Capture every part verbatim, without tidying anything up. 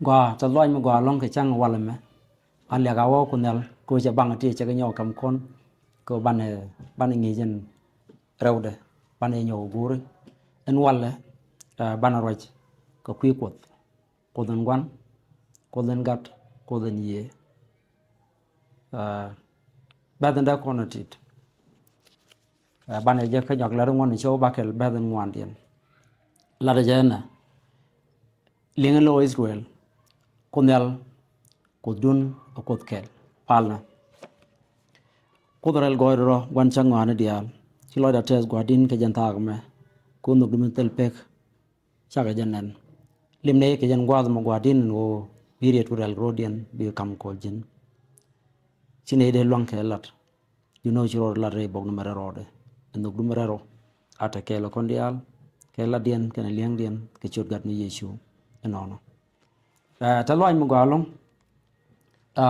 Gɔaa, tɛth lɔaac mi gɔaa ɛlɔ̱ŋ kɛ cäŋ walɛ mɛ. A liak a wä Kuoth Nhial kɛ ɣöö cɛ baŋ ti cɛ kɛ nyɔk kɛm kɔn kɛ ɣöö banɛ, banɛ ŋi̱i̱c ɛn rɛwdɛ, banɛ nyɔk go̱o̱ri ɛn walɛ, ɛ, banɛ ruac kɛ kui̱ Kuɔth. Kuoth in Gua̱n, Kuoth in Gat, Kuoth in Yiëë. Ɛ, bɛ̈th in dee kɔn ɛ tit. Ɛ, banɛ jɛ kä Nyɔk lät ŋuan in cio̱k bäkɛl bɛ̈th in ŋuandiɛn. Latdɛ jɛ ɛnɛ, liŋ in lo̱ Ithrael, Kuoth Nhial, Kuothdun ɛ Kuoth kɛl. Palnɛ. Kuoth rɛl gɔɔydɛ rɔ, Gua̱n cäŋ ŋɔaani diaal. Ci lɔcdɛ tɛth Gua̱di̱n kɛ jɛn thaak ɛmɛ, kɛ ɣöö nhökdu min thil pek cakɛ jɛ nɛn. Lim nɛy kɛ jɛn gua̱a̱th ɛmɔ Gua̱di̱n ɛn ɣöö bi riet ku rɛl ro̱o̱diɛn bikɛ ka̱m ko̱l ji̱n. Ci nɛy dee lua̱ŋ kɛ lat. Ji̱n ɣöö ci rɔɔdɛ lat rɛy bok ni mɛ rɛl rɔɔdɛ. Ɛn nhökdu mɛ rɛl rɔ. A te kɛɛl ɛ kɔn diaal, kɛ latdiɛn kɛnɛ li̱eŋdiɛn kɛ ciöt Gat ni Yecu. Ɛnɔnɔ. Ɛ, tɛth lɔaac mi gɔaa ɛlɔ̱ŋ. Ɛ,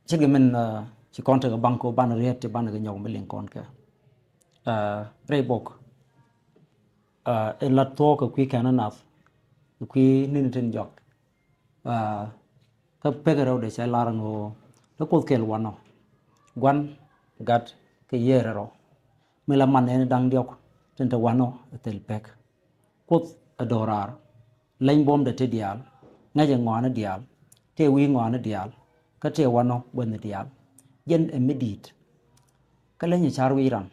ce̱tkɛ min, ɛ, ci kɔn tekɛ baŋ kɛ ɣöö banɛ riet ti banɛ kɛ nyɔk mi liŋ kɔn kɛ. Ɛ, rɛy bok, ɛ, in lat thuɔ̱k kɛ kui̱ kɛn nath, kɛ kui̱ ni̱n tin jɔak. Ɛ, kä pek rɛwdɛ cɛ lar ɛn ɣöö te Kuoth kɛl wanɔ, Gua̱n, Gat kɛ Yiëë rɛl rɔ. Mi la man ɛn da̱ŋ diɔ̱k tin te wanɔ ɛ thil pek. Kuoth ɛ do̱raar, leny buɔ̱mdɛ ti diaal, ŋäcɛ ŋɔaani diaal, tëë wi̱i̱ ŋɔaani diaal, kä tëë wanɔ gua̱thni diaal. Jɛn ɛ mi di̱i̱t. Kä leny ɛ ca̱r wi̱i̱ ran.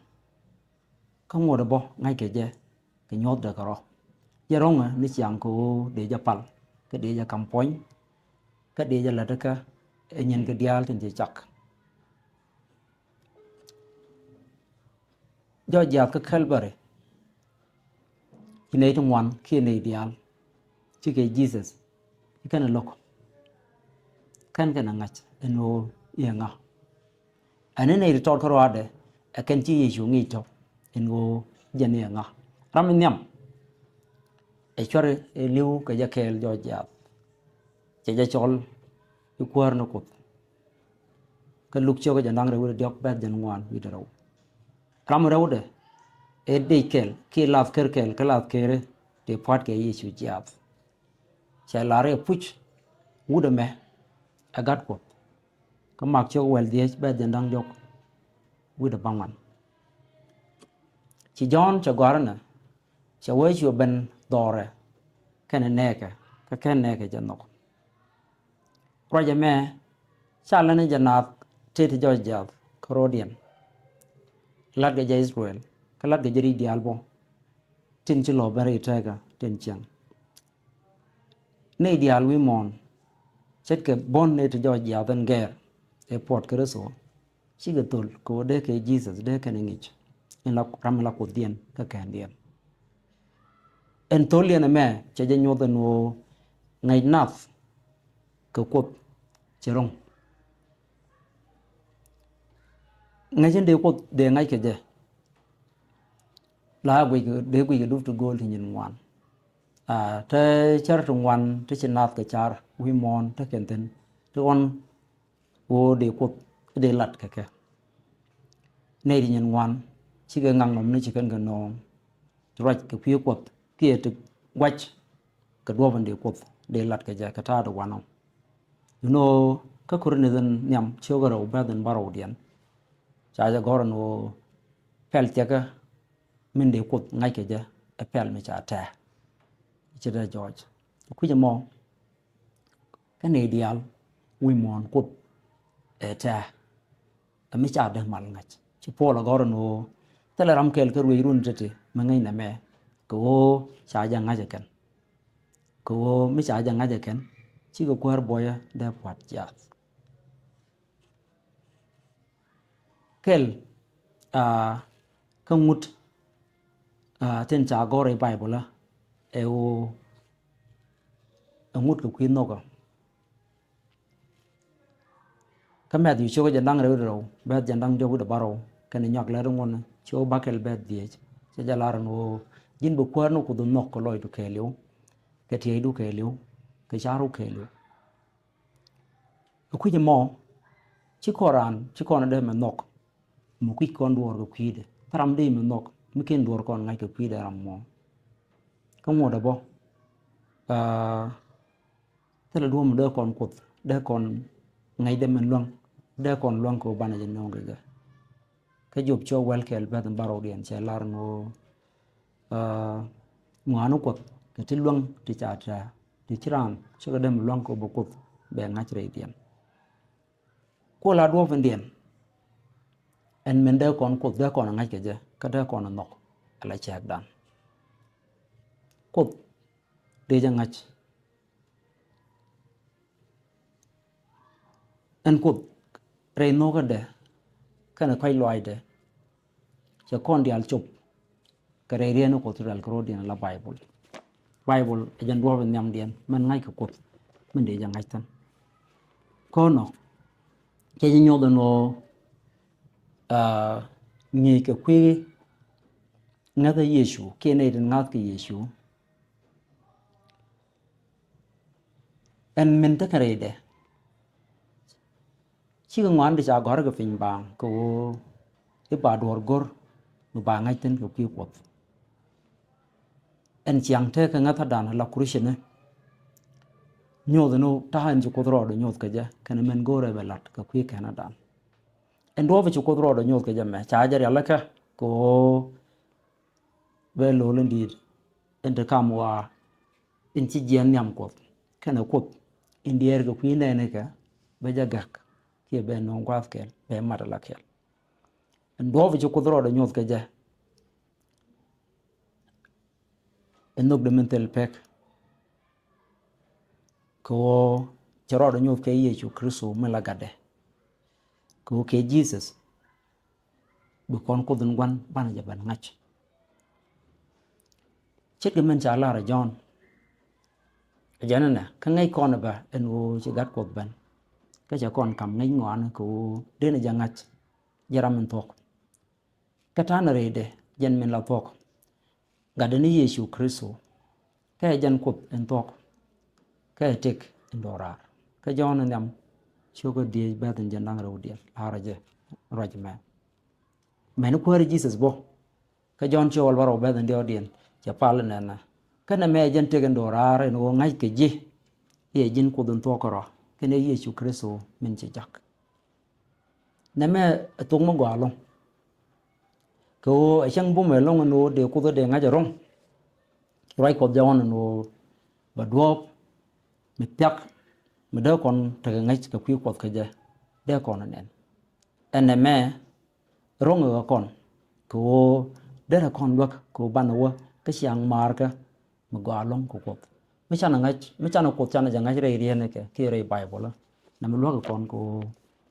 Kä ŋot ɛ bä ŋa̱ckɛ jɛ kɛ nyuɔ̱thdɛ kɛ rɔ. Jɛ ro̱ŋɛ ni ciaŋ kɛ ɣöö dee jɛ pal, kä dee jɛ ka̱m puɔ̱ny, kä dee jɛ lätdä kä ɛ nyin kɛ diaal tin ci cak. Jɔc jiath kä Calvary. Ci nɛy ti ŋuan kiɛ nɛy diaal. Cikɛ Jesus. Ci kɛn ɛ lo̱k. Kɛn kɛn ɛ ŋa̱c ɛn ɣöö i̱ ɛ ŋa. Ɛn ni nɛy ti tɔt kä ruaadɛ ɛ kɛn ci Yecu ŋi̱i̱c tɔ̱ ɛn ɣöö jɛn i̱ ɛ ŋa. Ram in nhiam. Ɛ cuɛr ɛ li̱w kɛ jɛ kɛɛl jɔc jiath. Cɛ jɛ cɔl i̱ kuäär ni Kuoth. Kä Luk ciökä jɛn da̱ŋ rɛw wi̱cdɛ diɔ̱k bɛ̈th jɛn ŋuan wi̱cdɛ rɛw. Ram rɛwdɛ ëë dec kɛl kiɛ lath ker kɛl kä lath keri dee pua̱t kɛ Yecu jiaath. Cɛ lar i̱ puc wut ɛmɛ ɛ Gat Kuɔth. Kä Mak ciökä wäl dhieec bɛ̈th jɛn da̱ŋ diɔ̱k wi̱cdɛ bäŋuan. Ci Jɔ̱ɔ̱n cɛ gɔ̱a̱r ɛnɛ, cɛ wee cu ben dhɔrɛ kɛnɛ nɛɛkɛ, kä kɛn nɛɛkɛ jɛ nhɔk. Ruac ɛmɛ ca lɛn jɛ naath tëë ti jɔc jiath kä ro̱diɛn. Latkɛ jɛ Ithrael, kä latkɛ jɛ ri̱c diaal bä tin ci lɔ̱ɔ̱k ben rɛy tɛɛkä tin ciɛŋ. Nɛy diaal wi̱i̱ muɔ̱ɔ̱n, ce̱tkɛ buɔ̱n nɛy ti jɔc jiath ɛn gɛɛr ɛ puɔ̱t Kritho, cikɛ thöl kɛ ɣöö dee kɛ Jesus dee kɛn ɛ ŋi̱c in la ram in la Kuothdiɛn kä kɛndiɛn. Ɛn thöl yɛn ɛmɛ cɛ jɛ nyuɔth ɛn ɣöö ŋäc nath kɛ Kuoth cɛ ro̱ŋ. Ŋäc in dee Kuoth dee ŋa̱c kɛ jɛ la guic, dee guic kɛ dup ti gööl ti nyin ŋuan. Aa, te cär ti ŋuan ti ci nath kɛ car wi̱i̱ muɔ̱ɔ̱n te kɛn thi̱n ti ɣɔn ɣöö dee Kuoth dee lat kɛ kɛ. Nɛy ti nyin ŋuan cikɛ ŋaknɔm ni ci kɛn kɛ nööŋ ti ruac kɛ kui̱ Kuɔth kiɛ ti guac kɛ duɔ̱ɔ̱p in dee Kuoth dee lat kɛ jɛ kɛ ta̱a̱ ti wanɔ. Inɔ kä Korinth in nhiam ciökä rɛw bɛ̈th in bärɔwdiɛn ca jɛ gɔ̱r ɛn ɣöö pɛl thiɛkä min dee Kuoth ŋa̱c kɛ jɛ ɛ pɛl mi ca tɛ̱̈ɛ̱̈. Ci dee jɔɔc kui̱c ɛmɔ kä nɛy diaal wi̱i̱ muɔ̱ɔ̱n Kuoth ɛ tɛ̱̈ɛ̱̈. Ɛ mi ca dee mal ŋa̱c ci Puɔl ɛ gɔ̱r ɛn ɣöö thilɛ ram kɛl kä ruëëc run teti mi ŋäc nɛmɛ kɛ ɣöö ca jɛ ŋa̱c ɛ kɛn. Kɛ ɣöö mi ca jɛ ŋa̱c ɛ kɛn cikɛ kuäär buɔyä dee pua̱t jiaath. Kɛl, aa, kä ŋut, aa, tin ca gɔ̱r i̱ Baibol ɛ ɣöö ɛ ŋut kɛ kui̱ nhɔkä. Kä Mɛthiw ciökä jɛn da̱ŋ rɛw rɛw bɛ̈th jɛn da̱ŋ diɔ̱k wi̱cdɛ bärɔw kɛnɛ Nyuak lät ŋuɔ̱n ciökä bäkɛl bɛ̈th dhieec. Cɛ jɛ lar ɛn ɣöö ji̱n bi kuäär ni Kuoth nhɔk kɛ lɔcdu kɛɛliw, kɛ tiɛɛcdu kɛɛliw, kɛ ca̱ru kɛɛliw. Ɛ kui̱c ɛmɔ ci kɔn raan ci kɔn dee mɛ nhɔk. Mi kui̱c kɔn duɔɔr kɛ kui̱dɛ kä ram dee mɛ nhɔk mi ken duɔɔr kɔn ŋa̱c kɛ kui̱dɛ ram mɔ. Kä ŋuɔ̱t ɛ bä, aa, Thilɛ duɔ̱ɔ̱p mi dee kɔn Kuoth, dee kɔn ŋäcdɛ min luäŋ, dee kɔn luäŋ kɛ ɣöö banɛ jɛ nööŋ kɛ jɛ. Kä Job cä wel kɛɛl beth in bärɔwdiɛn cɛ lar ɛn ɣöö, ah, ŋɔaani Kuɔth kɛ ti luäŋ ti ca tɛ̈, ti ci raan, cikɛ dee mi luäŋ kɛ ɣöö bɛ Kuoth bɛ ŋa̱c rɛydiɛn. Ku la duɔ̱ɔ̱p in diɛn, ɛn min dee kɔn Kuoth dee kɔn ŋa̱c kɛ jɛ, kä dee kɔn nhɔk ala cɛɛkdan. Kuoth dee jɛ ŋa̱c. Ɛn Kuoth rɛy nhökädɛ kɛnɛ kɔ̱a̱c lɔaacdɛ, cɛ kɔn diaal cop kɛ rɛy riɛn ni Kuoth rɛl kɛ ro̱diɛn la Baibol. Baibol ɛ jɛn duɔ̱ɔ̱p in nhiamdiɛn min ŋa̱c kɛ Kuoth, min dee jɛ ŋa̱c thi̱n. Kɔnɔ, cɛ jɛ nyuɔth ɛn ɣöö, ah, ŋi̱i̱c kɛ kui̱ ŋäthä Yecu, kiɛ nɛy tin ŋa̱th kɛ Yecu. Ɛn min tekɛ rɛydɛ, cikɛ ŋɔaani ti ca gɔ̱r kɛ piny baaŋ kɛ ɣöö i̱ ba duɔ̱ɔ̱r go̱r mi ba ŋa̱c thi̱n kɛ kui̱ Kuɔth. Ɛn ciaŋ tekɛ ŋäthädan la Kurithini. Nyuɔth ni ta̱a̱ in ci Kuoth rɔɔdɛ nyuɔth kɛ jɛ kɛnɛ min go̱o̱rɛ bɛ la̱t kɛ kui̱ kɛnɛdan. Ɛn duɔ̱ɔ̱p ci Kuoth rɔɔdɛ nyuɔth kɛ jɛ mɛ ca jɛ rialikä kɛ ɣöö bɛ lo̱l in di̱i̱t in te kam waa in ci jiɛɛn nhiam Kuɔth kɛnɛ Kuoth in diɛɛr kɛ kui̱ nɛɛnikɛ bɛ jɛ gäk kiɛ bɛ nööŋ gua̱a̱th kɛl bɛ mat ala kɛl. Ɛn duɔ̱ɔ̱p ci Kuoth rɔɔdɛ nyuɔth kɛ jɛ in nhökdɛ min thil pek kɛ ɣöö cɛ rɔɔdɛ nyuɔth kɛ Yecu Kritho min la Gatdɛ. Kɛ ɣöö kɛ Jesus bi kɔn Kuoth in gua̱n banɛ jɛ ben ŋa̱c. Ce̱tkɛ min ca lar ɛ Jɔ̱ɔ̱n, ɛ jɛn ɛnɛ, kä ŋäc kɔn ɛ bä ɛn ɣöö ci Gat Kuɔth ben, kä cɛ kɔn ka̱m ŋäc ŋɔaani kɛ ɣöö denɛ jɛ ŋa̱c, jɛ ram in thuɔ̱k. Kä ta̱a̱nɛ rɛydɛ jɛn min la thuɔ̱k, Gatdɛ ni Yecu Kritho, kä ɛ jɛn Kuoth in thuɔ̱k, kä ɛ tëk in do̱raar. Kä Jɔ̱ɔ̱n in nhiam cio̱kä dhieec bɛ̈th in jɛn da̱ŋ rɛwdiɛn la̱rä jɛ ruac mɛ. Mɛni Kuäär Jesus bä, kä Jɔ̱ɔ̱n ciökɛ wäl bärɔw bɛ̈th in diɔ̱ɔ̱kdiɛn cɛ pal inɛnɛ. Kä nɛmɛ ɛ jɛn tëk in do̱raar in ɣöö ŋa̱c kɛ ji̱, i̱ ɛ ji̱n Kuoth in thuɔ̱k kärɔa kɛnɛ Yecu Kritho min ci jak. Nɛmɛ ɛ thok mi gɔaa ɛlɔ̱ŋ. Kɛ ɣöö ɛ cäŋ bumɛ ɛlɔ̱ŋ ɛn ɣöö dee Kuoth dee ŋa̱c ɛlɔ̱ŋ. Ruac Kuɔth jɔɔn ɛn ɣöö bɛ duɔ̱ɔ̱p mi thia̱k mi dee kɔn tekɛ ŋäc kɛ kui̱ Kuɔth kɛ jɛ dee kɔn ɛ nɛn. Ɛn nɛmɛ ro̱ŋ ɛ kɛ kɔn kɛ ɣöö derɛ kɔn luäk kɛ ɣöö banɛ wä kä ciaŋ maarkä mi gɔaa ɛlɔ̱ŋ kɛ Kuoth. Mi canɛ ŋa̱c, mi canɛ Kuoth canɛ jɛ ŋa̱c rɛy riɛn kɛ kiɛ rɛy Baibol. Nɛmɛ luäk ɛ kɔn kɛ ɣöö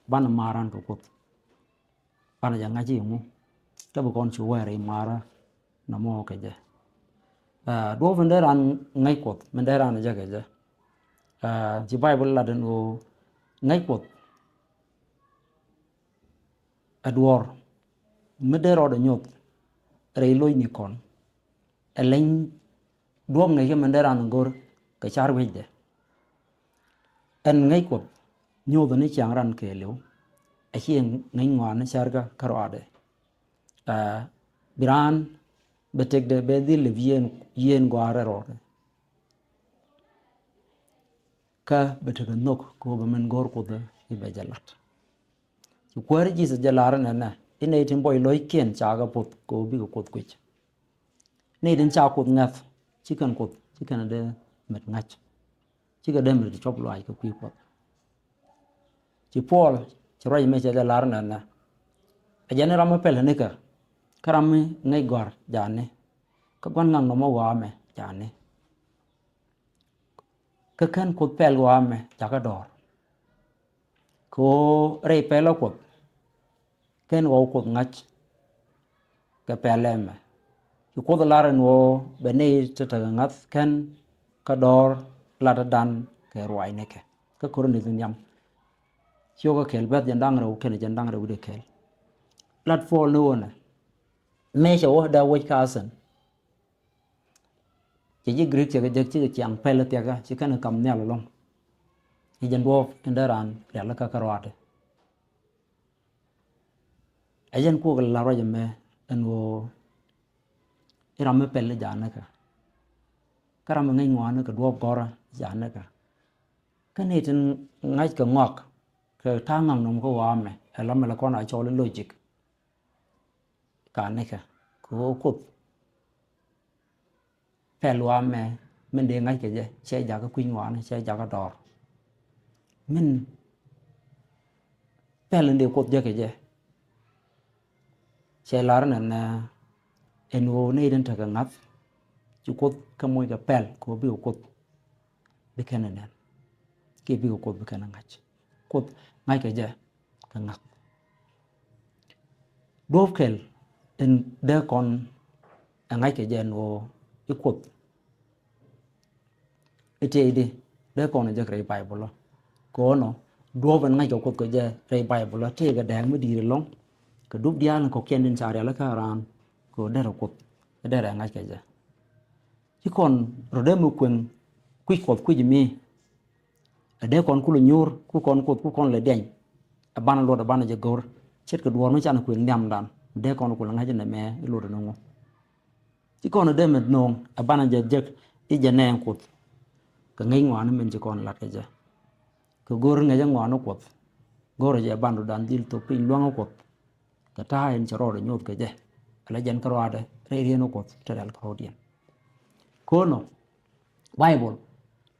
banɛ maar ran kɛ Kuoth. Banɛ jɛ ŋa̱c i̱ ŋu kä bi kɔn cu wɛɛr i̱ maarä nɔmɔ kɛ jɛ. Ah, duɔ̱ɔ̱p in dee ran ŋäc Kuɔth min dee ran jɛ kɛ jɛ. Ah, ci Baibol lat in ɣöö ŋäc Kuɔth ɛ duɔ̱ɔ̱r mi dee rɔɔdɛ nyuɔth rɛy lo̱cnikɔn. Ɛ leny duɔ̱ɔ̱p ŋäcä min dee ran go̱r kɛ car wi̱cdɛ. Ɛn ŋäc Kuɔth nyuɔthɛ ni ciaŋ ran kɛɛliw, a ciɛ ŋäc ŋɔaani cärkä kärɔaadɛ. Ah, bi raan bɛ tëkdɛ bɛ dhil lip yieen, yieen gɔaarɛ rɔɔdɛ. Kä bɛ tekɛ nhök kɛ ɣöö bɛ min go̱o̱r Kuoth i̱ bɛ jɛ lat. Ci Kuäär Jesus jɛ lar inɛnɛ i̱ nɛy tin buɔy lo̱ckiɛn ca kɛ poth kɛ ɣöö bikɛ Kuoth kuic. Nɛy tin ca Kuoth ŋäth ci kɛn Kuoth ci kɛn dee met ŋa̱c. Cikɛ dee met cuɔp lɔaac kɛ kui̱ Kuɔth. Ci Puɔl ci ruac mëë cɛ jɛ lar inɛnɛ, ɛ jɛn i̱ ram mi pɛl nikä kä ram mi ŋäc gɔ̱a̱r ja̱a̱ni, kä gua̱n ŋaknɔmɔ ɣɔaa mɛ ja̱a̱ni. Kä /ken Kuoth pɛl ɣɔaa mɛ jakä dɔ̱r. Kɛ ɣöö rɛy pɛlä Kuɔth /ken ɣɔw Kuoth ŋa̱c kɛ pɛl ɛmɛ. Ci Kuoth lar ɛn ɣöö bɛ nɛy ti tekɛ ŋa̱th kɛn kä dɔ̱r latädan kɛ ruaacnikɛ. Kä Korinth in nhiam cio̱kä kɛl bɛ̈th jɛn da̱ŋ rɛw kɛnɛ jɛn da̱ŋ rɛw wi̱cdɛ kɛl. Lat Puɔl ni ɣöö nɛ mëë cɛ wä dee wec kä Athen. Cɛ ji̱ Grik cɛ kɛ jek cikɛ ciaŋ pɛl thiakä ci kɛn kam nhial ɛlɔ̱ŋ. I̱ jɛn duɔ̱ɔ̱p in dee raan rialikä kärɔaadɛ. Ɛ jɛn kuɔk la ruac ɛmɛ ɛn ɣöö i̱ ram mi pɛl i̱ ja̱a̱nikä kä ram mi ŋäc ŋɔaani kɛ duɔ̱ɔ̱p gɔ̱rä i̱ ja̱a̱nikä. Kä ni tin ŋa̱c kɛ ŋɔak kɛ ta̱a̱ ŋa̱k nɔm kä wa̱a̱ mɛ ɛ la mɛ la kɔn a cɔl i̱ logic. Ka nikɛ kɛ ɣöö Kuoth pɛl wa̱a̱ mɛ min dee ŋa̱c kɛ jɛ cɛ jakä kui̱ny ŋɔaani cɛ jakä dɔɔr. Min pɛl in dee Kuoth jɛ kɛ jɛ cɛ lar nɛn ɛn ɣöö nɛy tin tekɛ ŋa̱th ci Kuoth kɛ moc kɛ pɛl kɛ ɣöö bikɛ Kuoth bi kɛn ɛ nɛn kiɛ bikɛ Kuoth bi kɛn ɛ ŋa̱c. Kuoth ŋa̱c kɛ jɛ kɛ ŋa̱th. Duɔ̱ɔ̱p kɛl in dee kɔn ɛ ŋa̱c kɛ jɛ ɛn ɣöö i̱ Kuoth i̱ tëëkdi dee kɔn ɛ jek rɛy Baibol ɔ. Kɛ ɣöö nɔ duɔ̱ɔ̱p in ŋa̱c kɛ Kuoth kɛ jɛ rɛy Baibol ɔ tëëkɛ dɛɛk mi di̱i̱t ɛlɔ̱ŋ kɛ dup diaal in kɔ̱kiɛn tin ca rialikä raan kɛ ɣöö derɛ Kuoth ɛ derɛ ŋa̱c kɛ jɛ. Ci kɔn rɔ dee mi kueŋ kui̱c Kuɔth kui̱c mi ɛ dee kɔn kulɛ nyuur ku kɔn Kuoth ku kɔn lɛ diɛny. Ɛ banɛ luɔt ɛ banɛ jɛ go̱r ce̱tkɛ duɔ̱ɔ̱r mi canɛ kueŋ nhiamdan dee kɔn kulɛ ŋa̱c nɛmɛ i̱ luɔt ɛn ŋu. Ci kɔn ɛ dee mi no̱o̱ŋ ɛ banɛ jɛ jek i̱ jɛ nɛɛŋ Kuoth kɛ ŋäc ŋɔaani min ci kɔn lat kɛ jɛ. Kɛ go̱r ŋäcä ŋɔaani Kuɔth go̱rɛ jɛ ɛ banɛ rɔ̱dan dhil thop piny lua̱ŋä Kuɔth. Kɛ ta̱a̱ in cɛ rɔɔdɛ nyoth kɛ jɛ ala jɛn kärɔaadɛ rɛy rieen Kuɔth te rɛl kärɔɔdiɛn. Kɛ ɣöö nɔ Baibol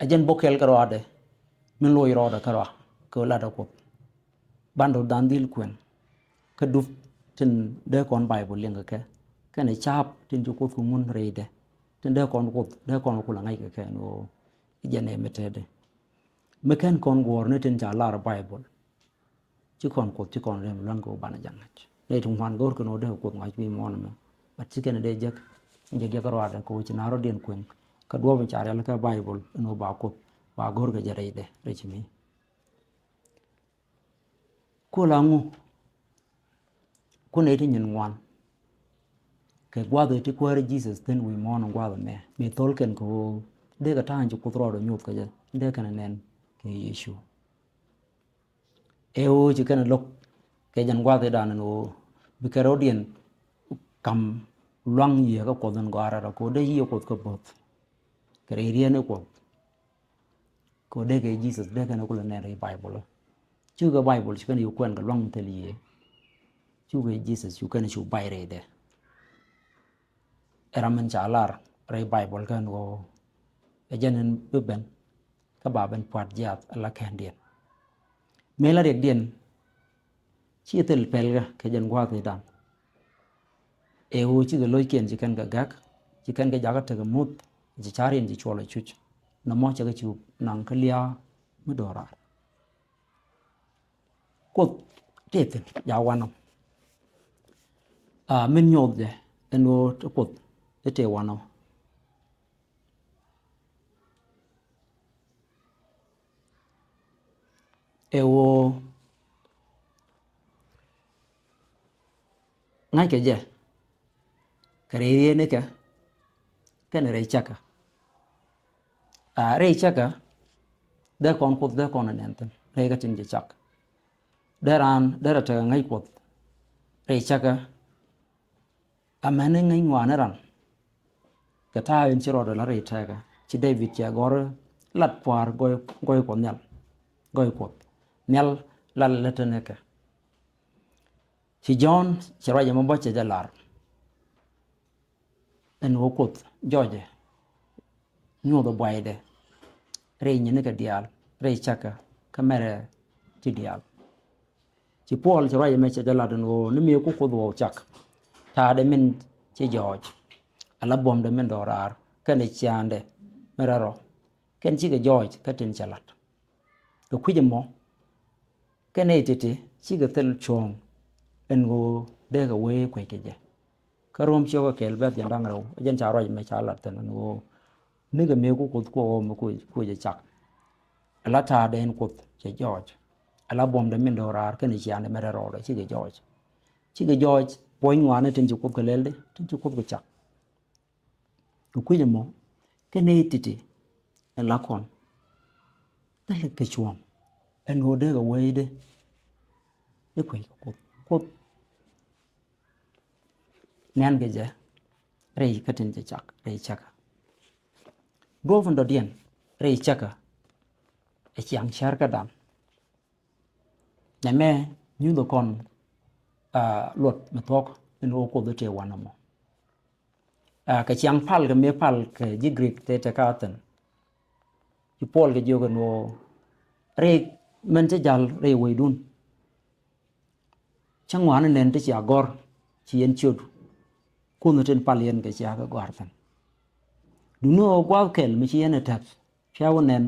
ɛ jɛn bok kɛl kärɔaadɛ min loc rɔɔdɛ kärɔa kɛ ɣöö latdɛ Kuoth. Ban rɔ̱dan dhil kuɛn kä dup tin dee kɔn Baibol liɛŋkɛ kɛ kɛnɛ ca̱a̱p tin ci Kuoth kɛ ŋun rɛydɛ tin dee kɔn Kuoth dee kɔn kulɛ ŋa̱c kɛ kɛ ɛn ɣöö i̱ jɛn ɛ mi tɛtdɛ. Mi kɛn kɔn guɔ̱ɔ̱r ni tin ca lar Baibol ci kɔn Kuoth ci kɔn rɛm lua̱ŋ kɛ ɣöö banɛ jɛ ŋa̱c. Nɛy ti ŋuan go̱o̱r kɛn ɣöö dee Kuoth ŋa̱c wi̱i̱ muɔ̱ɔ̱n ɛmɛ. But ci kɛn dee jek in jɛ giɛk rɔaadɛ kɛ ɣöö ci na rɔ̱diɛn kueŋ kä duɔ̱ɔ̱p in ca rialikä Baibol ɛn ɣöö ba Kuoth ba go̱o̱r kɛ jɛ rɛydɛ rɛy ci mi. Ku la ŋu ku nɛy ti nyin ŋuan kɛ gua̱a̱th ëë ti Kuäär Jesus thi̱n wi̱i̱ muɔ̱ɔ̱n in gua̱a̱th ɛmɛ mi thol kɛn kɛ ɣöö dee kɛ ta̱a̱ in ci Kuoth rɔɔdɛ nyoth kɛ jɛ dee kɛn ɛ nɛn kɛ Yecu. Ɛ ɣöö ci kɛn ɛ lo̱k kɛ jɛn gua̱a̱th ëëdan ɛn ɣöö bikɛ rɔ̱diɛn ka̱m lua̱ŋ yiëë kä Kuɔth in gɔaa rɛl rɔ kɛ ɣöö dee yiëë Kuɔth kä bo̱th kɛ rɛy rieen ɛ Kuɔth. Kɛ ɣöö dee kɛ Jesus dee kɛn kulɛ nɛn rɛy Baibol. Cukɛ Baibol ci kɛn i̱ kuɛn kɛ lua̱ŋ thil yiëë. Cukɛ Jesus cu kɛn cu bay rɛydɛ. Ɛ ram min ca lar rɛy Baibol kɛn ɣöö ɛ jɛn in bi ben kä ba ben pua̱t jiaath ala kɛndiɛn. Mëë la riɛkdiɛn ci thil pɛlkɛ kɛ jɛn gua̱a̱th i̱dan. Ɛ ɣöö cikɛ lo̱ckiɛn ci kɛn kɛ gak ci kɛn kɛ jakä tekɛ muth ci ca̱riɛn ci cuɔl ɛ cuc. Nɔmɔ cɛ kɛ ci naŋ kä lia̱a̱ mi do̱raar. Kuoth tëë thi̱n ja̱ wanɔ. A min nyoth jɛ ɛn ɣöö ti Kuoth i̱ tëë wanɔ. Ɛ ɣöö ŋa̱ckɛ jɛ kɛ rɛy rienikɛ kɛnɛ rɛy cäkä. A rɛy cäkä dee kɔn Kuoth dee kɔn ɛ nɛn thi̱n rɛy kä tin ci cak. Dee raan dee rɛ tekɛ ŋäc Kuɔth rɛy cäkä. Amäni ŋäc ŋɔaani ran kɛ ta̱a̱ in ci rɔɔdɛ la rɛy tɛɛkä ci David cɛ gɔ̱r lat pua̱a̱r gɔy, gɔy Kuɔth nhial. Gɔy Kuɔth nhial lal lät tɛn kɛ. Ci Jɔ̱ɔ̱n ci ruac ɛmɔ bä cɛ jɛ lar ɛn ɣöö Kuoth jɔcɛ nyuuth ɛ buaydɛ rɛy nyinikɛ diaal rɛy cäkä kä mɛrɛ ti diaal. Ci Puɔl ci ruac ɛmɛ cɛ jɛ lat ɛn ɣöö ni mëë ku Kuoth ɣɔw cak ta̱a̱dɛ min ci jɔɔc ala buɔ̱mdɛ min do̱raar kɛnɛ ciaaŋdɛ min rɛl rɔ kɛn cikɛ jɔɔc kä tin cɛ lat. Kɛ kui̱c ɛmɔ kɛnɛ ti̱ti̱ cikɛ thil cuɔ̱ɔ̱ŋ ɛn ɣöö dee kɛ wee kuec kɛ jɛ. Kä Rom ciökä kɛɛl bɛ̈th jɛn da̱ŋ rɛw ɛ jɛn ca ruac mɛ ca lat thi̱n ɛn ɣöö nikɛ mëë ku Kuoth kuɔ ɣɔw mi kuec, kuec ɛ cak. Ala ta̱a̱dɛ ɛn Kuoth cɛ jɔɔc ala buɔ̱mdɛ min do̱raar kɛnɛ ciaaŋdɛ min rɛl rɔɔdɛ cikɛ jɔɔc. Cikɛ jɔɔc puɔ̱ny ŋɔaani tin ci Kuoth kɛ lɛl di tin ci Kuoth kɛ cak. Kɛ kui̱c ɛmɔ kɛnɛ ti̱ti̱ ɛ la kɔn thilɛ kɛ cuɔ̱ɔ̱ŋ ɛn ɣöö dee kɛ wee di i̱ kuec kɛ Kuoth. Kuoth nɛn kɛ jɛ rɛy kä tin cɛ cak rɛy cäkä. Duɔ̱ɔ̱p in dɔ̱diɛn rɛy cäkä ɛ ciaŋ cär kädan. Nɛmɛ nyuthɛ kɔn, aa, luɔt mi thuɔ̱k in ɣöö Kuoth tëë wanɛ mɔ. Aa, kɛ ciaŋ pal kɛ mëë pal kɛ ji̱ Grik tëë tëkä Athen. Ci Puɔl kɛ jiök ɛn ɣöö rɛy min cä ja̱l rɛy wecdun, cä ŋɔaani nɛn ti cia gɔ̱r, ci yɛn ciöt Kuoth ni tin pal yɛn kɛ cia kɛ gɔ̱a̱r thi̱n. Duŋni ɣöö gua̱a̱th kɛl mi ci yɛn ɛ tɛth, cia wä nɛn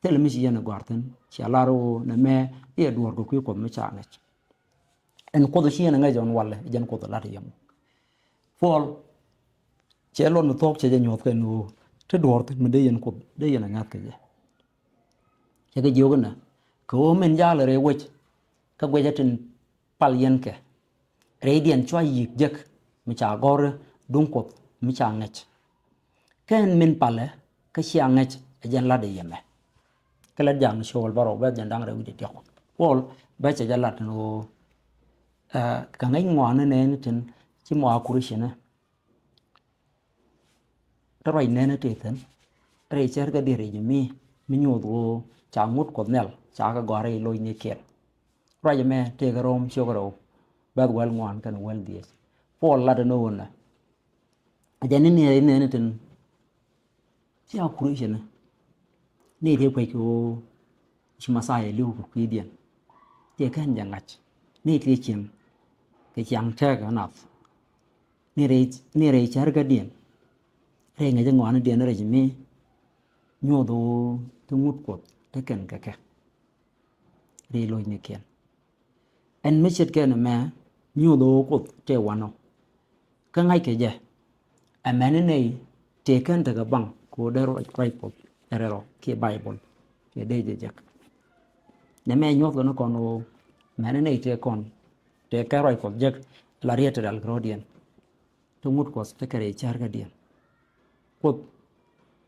thilɛ mi ci yɛn ɛ gɔ̱a̱r thi̱n, cia lar ɣöö nɛmɛ i̱ ɛ duɔ̱ɔ̱r kɛ kui̱ Kuɔth mi ca ŋäc. Ɛn Kuoth ci yɛn ɛ ŋäc ɛ ɣän walɛ, ɛ jɛn Kuoth ɛ lat yɛn. Puɔl cɛ luɔt mi thuɔ̱k cɛ jɛ nyuɔ̱th kɛn ɣöö te duɔ̱ɔ̱r thi̱n mi dee yɛn Kuoth dee yɛn ɛ ŋa̱th kɛ jɛ. Cɛ kɛ jiök inɛ kɛ ɣöö min ja̱a̱l rɛy wec kä guicɛ tin pal yɛn kɛ rɛydiɛn cua yi̱k jek mi ca gɔ̱r duŋ Kuɔth mi ca ŋäc. Kä ɛn min palɛ kä cia ŋäc ɛ jɛn latdɛ yɛmɛ. Kä lät Ja̱a̱ŋ cio̱o̱k wäl bärɔw bɛ̈th jɛn da̱ŋ rɛw wi̱cdɛ diɔ̱k. Puɔl bɛ cɛ jɛ lat ɛn ɣöö, aa, kɛ ŋäc ŋɔaani nɛɛni tin ci mɔ a Kurithiani. Te ruac nɛɛni tëë thi̱n rɛy cär kädiɛn rɛy ji̱ mi, mi nyuuth ɣöö ca ŋut Kuɔth Nhial ca kɛ gɔ̱a̱r rɛy lo̱cnikiɛn. Ruac ɛmɛ tëëkɛ Rom ciök rɛw bɛ̈th wäl ŋuan kɛnɛ wäl dhieec. Puɔl latdɛ ni ɣöö nɛ ɛ jɛn ni nɛɛni tin cia Kurithiani. Nɛy tëë kuec kɛ ɣöö ci Mɛthia li̱w kɛ kui̱diɛn, tëë kɛn jɛ ŋa̱c. Nɛy tëë cieŋ kɛ ciaŋ tɛɛkä nath. Nɛy rɛy, nɛy rɛy cär kädiɛn rɛy ŋäc ŋɔaanidiɛn rɛy mi nyuɔth ɣöö te ŋut Kuɔth te kɛn kɛ kɛ rɛy lo̱cnikiɛn. Ɛn mi ce̱tkɛ nɛmɛ nyuuth ɣöö Kuoth tëë wanɔ. Kä ŋa̱ckɛ jɛ, amäni nɛy tëë kɛn tekɛ baŋ kɛ ɣöö dee ruac, ruac Kuɔth ɛ rɛl rɔ kiɛ Baibol kiɛ dee jɛ jek. Nɛmɛ nyuɔthkɛ ni kɔn ɣöö amäni nɛy tëë kɔn tëë kɛn ruac Kuɔth jek la riet te rial kɛ rɔ̱diɛn. Te ŋut Kuɔth tekɛ rɛy cär kädiɛn. Kuoth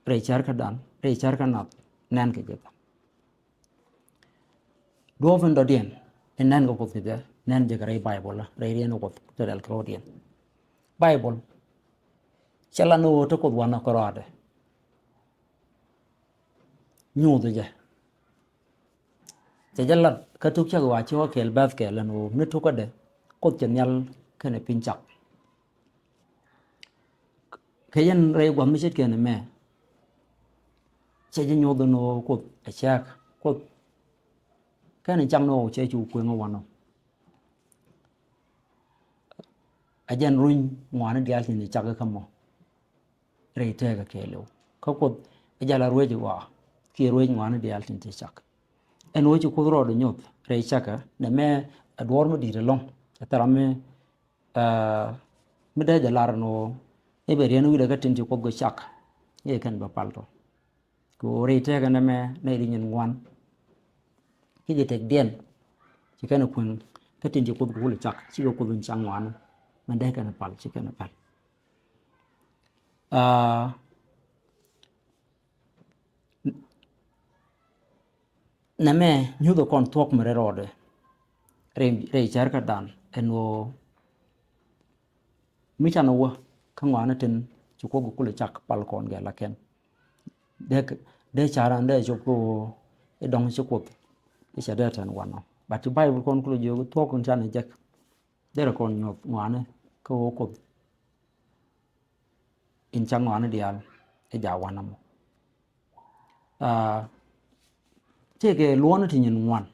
rɛy cär kädan, rɛy cär kä nath, nɛn kɛ jɛ. Duɔ̱ɔ̱p in dɔ̱diɛn in nɛn kɛ Kuoth kɛ jɛ, nɛn jɛ kɛ rɛy Baibol, rɛy riɛn Kuoth te rial kɛ rɔ̱diɛn. Baibol cɛ lat ni ɣöö te Kuoth wanɔ kɛ rɔaadɛ. Nyuuth jɛ. Cɛ jɛ lat kä tuk cak ɣɔaa ci wä kɛɛl bɛ̈th kɛɛl ɛn ɣöö ni tukädɛ Kuoth cɛ nhial kɛnɛ piny cak. Kɛ jɛn rɛy gua̱th mi ce̱tkɛ nɛmɛ, cɛ jɛ nyuɔth ɛn ɣöö Kuoth ɛ cäk, Kuoth kɛn cak ni ɣɔw cɛ cu kueŋ wanɔ. Ɛ jɛn runy ŋɔaani diaal tin cak kä mɔ rɛy tɛɛkä kɛɛliw. Kä Kuoth ɛ jɛ la ruec ɣɔaa kiɛ ruec ŋɔaani diaal tin cɛ cak. Ɛn ɣöö ci Kuoth rɔɔdɛ nyuɔth rɛy cäkä, nɛmɛ ɛ duɔ̱ɔ̱r mi di̱i̱t ɛlɔ̱ŋ. Ɛ thil ram mi, aa, mi dee jɛ lar ɛn ɣöö i̱ bɛ riɛn wi̱cdɛ kä tin ci Kuoth kɛ cak, i̱ kɛn bɛ pal tɔ. Kɛ ɣöö rɛy tɛɛkä nɛmɛ nɛy ti nyin ŋuan, ci jɛ tëkdiɛn ci kɛn ɛ kueŋ kä tin ci Kuoth kɛ kulɛ cak, cikɛ Kuoth in cak ŋɔaani, min dee kɛn ɛ pal, ci kɛn ɛ pal. Aa, nɛmɛ nyuthɛ kɔn thuɔ̱k mi rɛl rɔɔdɛ rɛy, rɛy cär kädan ɛn ɣöö mi canɛ wä kä ŋɔaani tin ci Kuoth kɛ kulɛ cak pal kɔn gɛl a kɛn. Dee, dee ca̱ran dee cop kä ɣöö i̱ dɔ̱ŋ ci Kuoth i̱ cɛ dee tɛn wanɔ. But ci Baibol kɔn kulɛ jiök thuɔ̱k in canɛ jek. Derɛ kɔn nyuɔth ŋɔaani kä ɣöö Kuoth in cak ŋɔaani diaal i̱ ja̱ wanɔ mɔ. Aa, tëëkɛ luɔ̱ɔ̱ni ti nyin ŋuan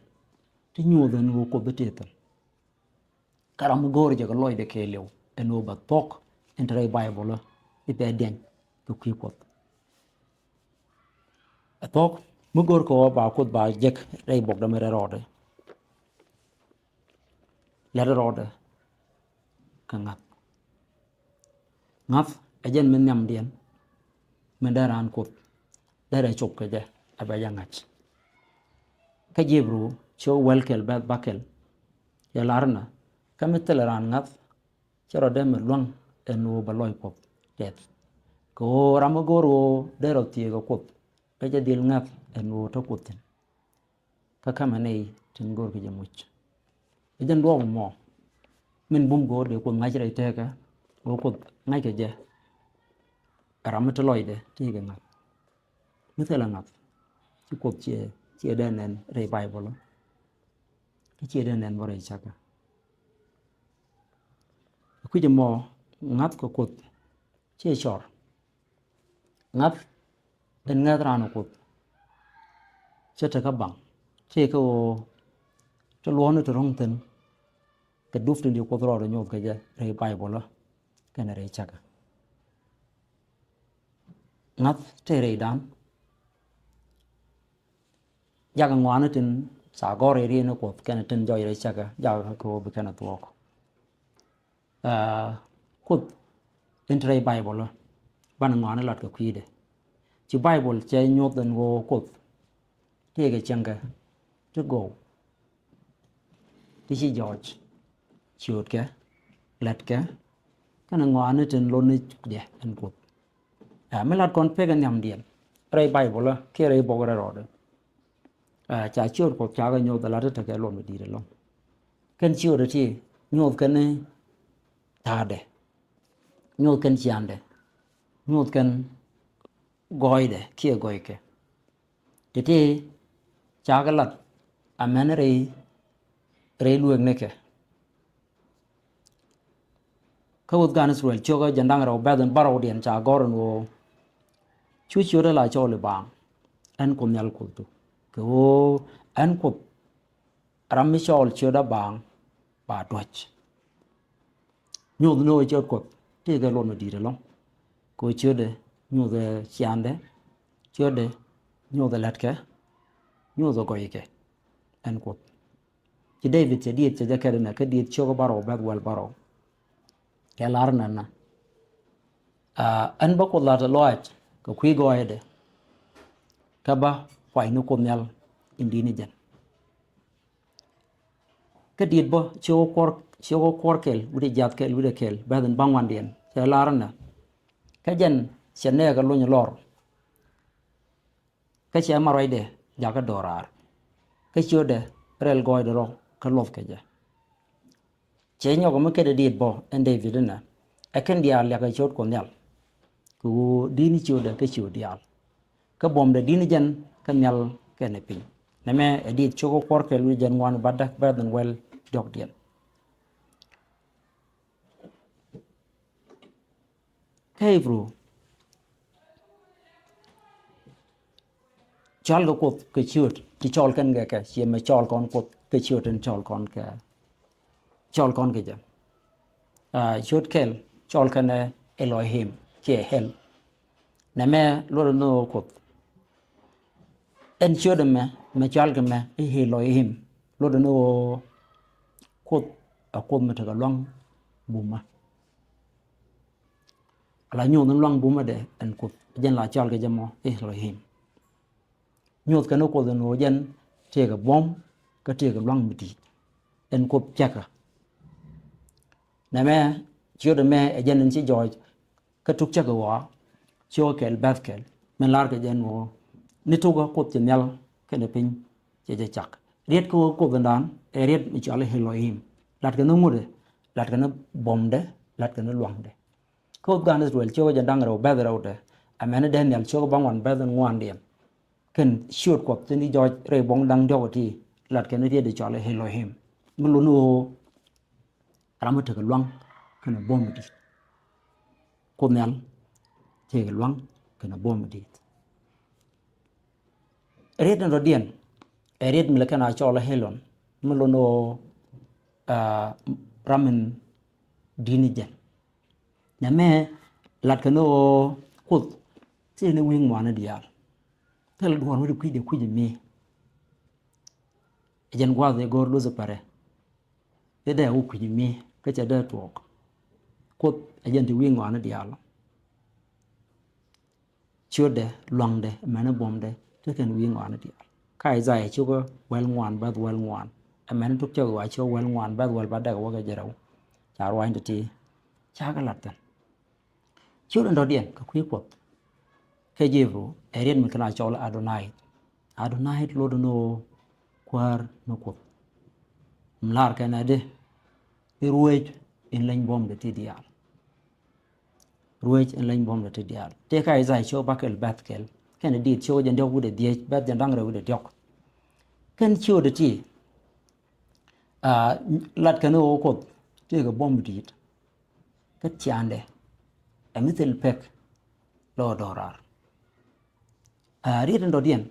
ti nyuuth ɛn ɣöö Kuoth i̱ tëë thi̱n. Kä ram mi go̱o̱r jɛ kɛ lɔcdɛ kɛɛliw ɛn ɣöö bɛ thuɔ̱k in te rɛy Baibol i̱ bɛ diɛny kɛ kui̱ Kuɔth. Ɛ thuɔ̱k mi go̱o̱r kɛ ɣöö ba Kuoth ba jek rɛy buɔkdɛ mi rɛl rɔɔdɛ. Lɛt rɔɔdɛ kɛ ŋa̱th. Ŋa̱th ɛ jɛn mi nhiamdiɛn mi dee raan Kuoth derɛ cop kɛ jɛ a bɛ jɛ ŋa̱c. Kä ji̱ Ibru ciök wäl kɛl bɛ̈th bäkɛl cɛ lar inɛ, kä mi thilɛ raan ŋa̱th cɛ rɔ dee mi luäŋ ɛn ɣöö bɛ lɔc Kuɔth tɛth. Kɛ ɣöö ram mi go̱o̱r ɣöö dee rɔ thieek ɛ Kuoth kä cɛ dhil ŋa̱th ɛn ɣöö te Kuoth thi̱n. Kä ka̱mɛ nɛy tin go̱o̱r kɛ jɛ muc. Ɛ jɛn duɔ̱ɔ̱p ɛmɔ min bum go̱o̱r dee Kuoth ŋa̱c rɛy tɛɛkä, go̱o̱r Kuoth ŋa̱ckɛ jɛ. Ɛ ram mi te lɔcdɛ ti kɛ ŋa̱th. Mi thilɛ ŋa̱th ci Kuoth ciɛ ciɛ dee nɛn rɛy Baibol kä ciɛ dee nɛn bä rɛy cäkä. Kui̱c ɛmɔ ŋa̱th kɛ Kuoth ciɛ cɔr. Ŋa̱th ɛn ŋäth raan ɛ Kuoth. Cɛ tekɛ baŋ tëëkɛ ɣöö te luɔ̱ɔ̱ni te ro̱ŋ thi̱n kɛ dup tin di Kuoth rɔɔdɛ nyoth kɛ jɛ rɛy Baibol kɛnɛ rɛy cäkä. Ŋa̱th te rɛydan. Jakɛ ŋɔaani tin ca gɔ̱r rɛy rieyni Kuɔth kɛnɛ tin jɔc rɛy cäkä jakɛ kɛ ɣöö bi kɛnɛ thuɔ̱k. Aa, Kuoth in te rɛy Baibol banɛ ŋɔaani lat kɛ kui̱dɛ. Ci Baibol cɛ nyoth ɛn ɣöö Kuoth tëëkɛ cieŋkɛ ti gɔw ti ci jɔɔc, ciöötkɛ, lätkɛ kɛnɛ ŋɔaani tin lotni jɛ ɛn Kuoth. Aa, mi lat kɔn pekɛ nhiamdiɛn rɛy Baibol kiɛ rɛy bok rɛl rɔɔdɛ. Aa, ca ciööt Kuɔth cakɛ nyoth ɛ lat ti tekɛ luɔt mi di̱i̱t ɛlɔ̱ŋ. Kɛn ciöötdɛ ti nyoth kɛn ta̱a̱dɛ, nyoth kɛn ciaaŋdɛ, nyoth kɛn gɔɔydɛ kiɛ gɔɔykɛ. Ti̱ti̱ cakɛ lat amäni rɛy, rɛy lueeknikɛ. Kä Wuɔth gan I-thɛ-rɛl cio̱kä jiɛn da̱ŋ rɛw bɛ̈th in bärɔwdiɛn ca gɔ̱r ɛn ɣöö cu ciötdä la cɔɔl i̱ baaŋ ɛn Kuoth Nhial Kuothdu. Kɛ ɣöö ɛn Kuoth ram mi cɔɔl ciötdä baaŋ ba duäc. Nyoth ni ɣöö ciöt Kuɔth tëëkɛ luɔt mi di̱i̱t ɛlɔ̱ŋ. Kɛ ɣöö ciötdɛ nyothɛ ciaaŋdɛ, ciötdɛ nyothɛ lätkɛ, nyothɛ gɔɔykɛ ɛn Kuoth. Ci David cɛ dieth cɛ jɛ kɛt ɛnɛ kä dieth cio̱kä bärɔw bɛ̈th wäl bärɔw. Kɛ lar nɛnɛ. Aa, ɛn bä Kuoth lat ɛ lɔaac kɛ kui̱ gɔɔyädɛ. Kä bä pua̱nyni Kuoth Nhial in di̱t ni jɛn. Kä diet bä cio̱kä kuɔr, cio̱kä kuɔr kɛl wi̱cdɛ jiath kɛl wi̱cdɛ kɛl bɛ̈th in bäŋuandiɛn cɛ lar ɛnɛ. Kä jɛn cɛ nɛɛkɛ lony lɔr. Kä cɛ ma ruacdɛ jakä do̱raar. Kä ciötdɛ rɛl gɔɔydɛ rɔ kä luɔth kɛ jɛ. Cɛ nyɔk mi ket ɛ diet bä ɛn David inɛ. Ɛ kɛn diaal liakɛ ciöt Kuɔth Nhial. Kɛ ɣöö di̱t ni ciötdɛ kä ciöt diaal. Kä buɔ̱mdɛ di̱t ni jɛn kä nhial kɛnɛ piny. Nɛmɛ ɛ diet cio̱kä kuɔr kɛl wi̱cdɛ jiɛn ŋuan bädäk bɛ̈th in wäl diɔ̱kdiɛn. Kä Ɣibru cɔalkɛ Kuoth kɛ ciöt ti cɔl kɛn kɛ kɛ ciɛ mɛ cɔl kɔn Kuoth kɛ ciöt in cɔl kɔn kɛ cɔl kɔn kɛ jɛ. Aa, ciöt kɛl cɔl kɛn ɛ Elohim kiɛ Hel. Nɛmɛ luɔtdɛ ni ɣöö Kuoth ɛn ciöt ɛmɛ mɛ cɔalkɛ mɛ i̱ Elohim. Luɔtdɛ ni ɣöö Kuoth ɛ Kuoth mi tekɛ luaŋ bumä. Ala nyoth in luaŋ bumädɛ ɛn Kuoth jɛn la cɔalkɛ jɛ mɔ i̱ Elohim. Nyoth kɛn Kuoth ɛn ɣöö jɛn tëëkɛ buɔ̱m kä tëëkɛ luaŋ mi di̱i̱t. Ɛn Kuoth cäkä. Nɛmɛ ciötdɛ mɛ ɛ jɛn in ci jɔɔc kä tuk cäkä ɣɔaa cio̱kä kɛl bäth kɛl min larkɛ jɛn ɣöö ni tukä Kuoth ci nhial kɛnɛ piny cɛ jɛ cak. Riet kä ɣöö Kuoth ɛndan ɛ riet mi cɔal i̱ Elohim. Latkɛ ni ŋutdɛ, latkɛ ni buɔ̱mdɛ, latkɛ ni luaŋdɛ. Kä Wuɔth gan I-thɛ-rɛl cio̱kä jiɛn da̱ŋ rɛw bɛ̈th rɛwdɛ. Amäni Daniel cio̱kä bäŋuan bɛ̈th in ŋuandiɛn. Kɛn ciöt Kuɔth tin i̱ jɔɔc rɛy buɔ̱ŋ da̱ŋ diɔ̱k iti latkɛ ni riet i̱ cɔal i̱ Elohim. Mi lot ni ɣöö ram mi tekɛ luaŋ kɛnɛ buɔ̱m mi di̱i̱t. Kuoth Nhial tëëkɛ luaŋ kɛnɛ buɔ̱m mi di̱i̱t. Riet in rɔ̱diɛn ɛ riet mi lɛ kɛn a cɔl ɛ Elon mi lot ni ɣöö, aa, ram in di̱t ni jɛn. Nɛmɛ latkɛ ni ɣöö Kuoth tëë ni wi̱i̱ ŋuani diaal. Thilɛ duɔ̱ɔ̱r mi ti kui̱dɛ kui̱c mi. Ɛ jɛn gua̱a̱th ëë go̱o̱r Lucifer ɛ. I̱ dee wä kui̱c mi kä cɛ dee tuɔɔk. Kuoth ɛ jɛn ti wi̱i̱ ŋɔaani diaal. Ciötdɛ, lua̱ŋdɛ, mɛni buɔ̱mdɛ, ti kɛn wi̱i̱ ŋɔaani diaal. Kä Isaiah cio̱kä wäl ŋuan bäth wäl ŋuan. Ɛ mɛni tuk cäk ɣɔaa cio̱kä wäl ŋuan bäth wäl bädäk wäkɛ jiɛn rɛw. Ca ruaacni ti̱ti̱. Cakɛ lat thi̱n. Ciöt in dɔ̱diɛn kɛ kui̱ Kuɔth kɛ ji̱ Ibru ɛ riet mi kɛn a cɔl Adonai. Adonai luɔtdɛ ni ɣöö kuäär ni Kuoth. Mi la̱r kɛn ɛ di i̱ ruec in leny buɔ̱mdɛ ti diaal. Ruec in leny buɔ̱mdɛ ti diaal. Tëë kä Isaiah cio̱k bäkɛl bäth kɛl kɛnɛ diit cio̱k jɛn diɔ̱k wi̱cdɛ dhiec bäth jɛn da̱ŋ rɛw wi̱cdɛ diɔ̱k. Kɛn ciötdɛ ti, aa, lat kɛn ɣöö Kuoth tëëkɛ buɔ̱m di̱i̱t. Kä tiaandɛ ɛ mi thil pek lɔ dɔ̱raar. Aa, riet in dɔ̱diɛn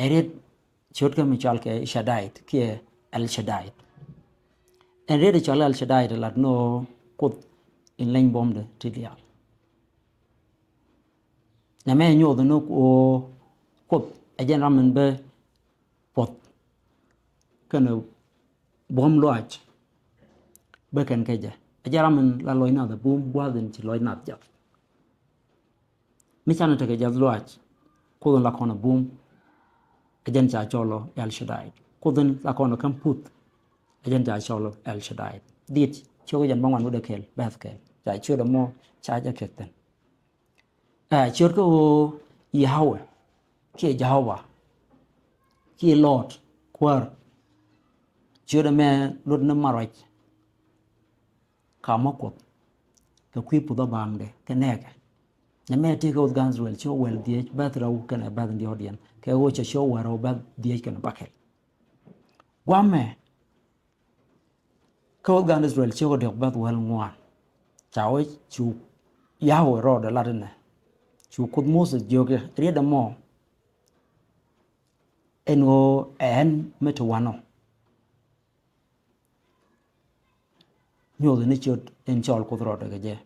ɛ riet ciötkä mi cɔalkɛ Shaddai kiɛ El Shaddai. Ɛn riet cɔal El Shaddai lat ni ɣöö Kuoth in leny buɔ̱mdɛ ti diaal. Nɛmɛ nyoth ni ɣöö Kuoth ɛ jɛn ram in bä puɔth kɛnɛ buɔ̱m lɔaac bä kɛn kɛ jɛ. Ɛ jɛn ram in la lɔc nath ɛ bum gua̱a̱th in ci lɔc nath jath. Mi canɛ tekɛ jath lɔaac, Kuoth in la kɔn ɛ bum, ɛ jɛn ca cɔl ɔ El Shaddai. Kuoth in la kɔn ɛ käm puth, ɛ jɛn ca cɔl ɔ El Shaddai. Dit ciökɛ jɛn bä ŋuan wi̱cdɛ kɛl, bɛ̈th kɛl. Ca ciötdɛ mɔ ca jɛ kɛk thi̱n. Ɛ, ciötkä ɣöö Yahweh kiɛ Jehovah kiɛ Lord, Kuäär. Ciötdɛ mɛ luɔt ni maruac. Ka mɔ Kuoth kɛ kui̱ puth ɔ baaŋdɛ kɛ nɛɛkɛ. Nɛmɛ tëëkɛ Kuoth gan Israel ciök wäl dhieec bɛ̈th rɛw kɛnɛ bɛ̈th in diɔ̱ɔ̱kdiɛn, kɛ ɣöö cɛ ciök wäl rɛw bɛ̈th dhieec kɛnɛ bäkɛl. Gua̱mɛ kä Kuoth gan Israel ciökɛ diɔ̱k bɛ̈th wäl ŋuan. Ca wee cu Yahweh rɔɔdɛ lat inɛ. Cu Kuoth Moses jiök i̱ riet ɛmɔ ɛn ɣöö ɛ ɣän mi te wanɔ. Nyothɛ ni ciöt in cɔl Kuoth rɔɔdɛ kɛ jɛ.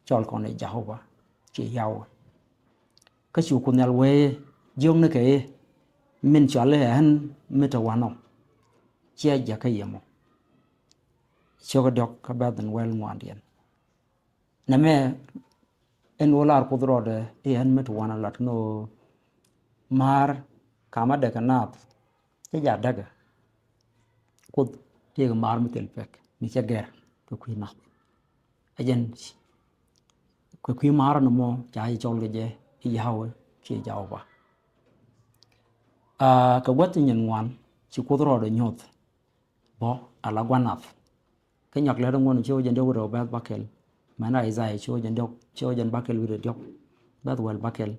Cɔl kɔn i̱ Jehovah kiɛ Yahweh. Kä cu Kuoth Nhial wee jiök ni kɛ i̱ min cɔal i̱ ɣän mi te wanɔ. Ciɛ jɛ kä yɛ mɔ. Ciökɛ diɔ̱k kä bɛ̈th in wäl ŋuandiɛn. Nɛmɛ ɛn ɣöö lar Kuoth rɔɔdɛ i̱ ɣän mi te wanɔ lat ni ɣöö maar kamä dee kɛ naath cä jɛ a däkɛ. Kuoth tëëkɛ maar mi thil pek mi cɛ gɛr kɛ kui̱ nath. Ɛ jɛn kɛ kui̱ maar ni mɔ ca jɛ cɔl kɛ jɛ i̱ Yahweh kiɛ Jehovah. Aa, kɛ gua̱th ti nyin ŋuan ci Kuoth rɔɔdɛ nyoth bä ala gua̱n nath. Kä Nyɔk lät ŋuɔ̱n ciö jɛn diɔ̱k wi̱cdɛ rɛw bɛ̈th bäkɛl. Mɛn Isaiah ciö jɛn diɔ̱k, ciö jɛn bäkɛl wi̱cdɛ diɔ̱k bɛ̈th wäl bäkɛl.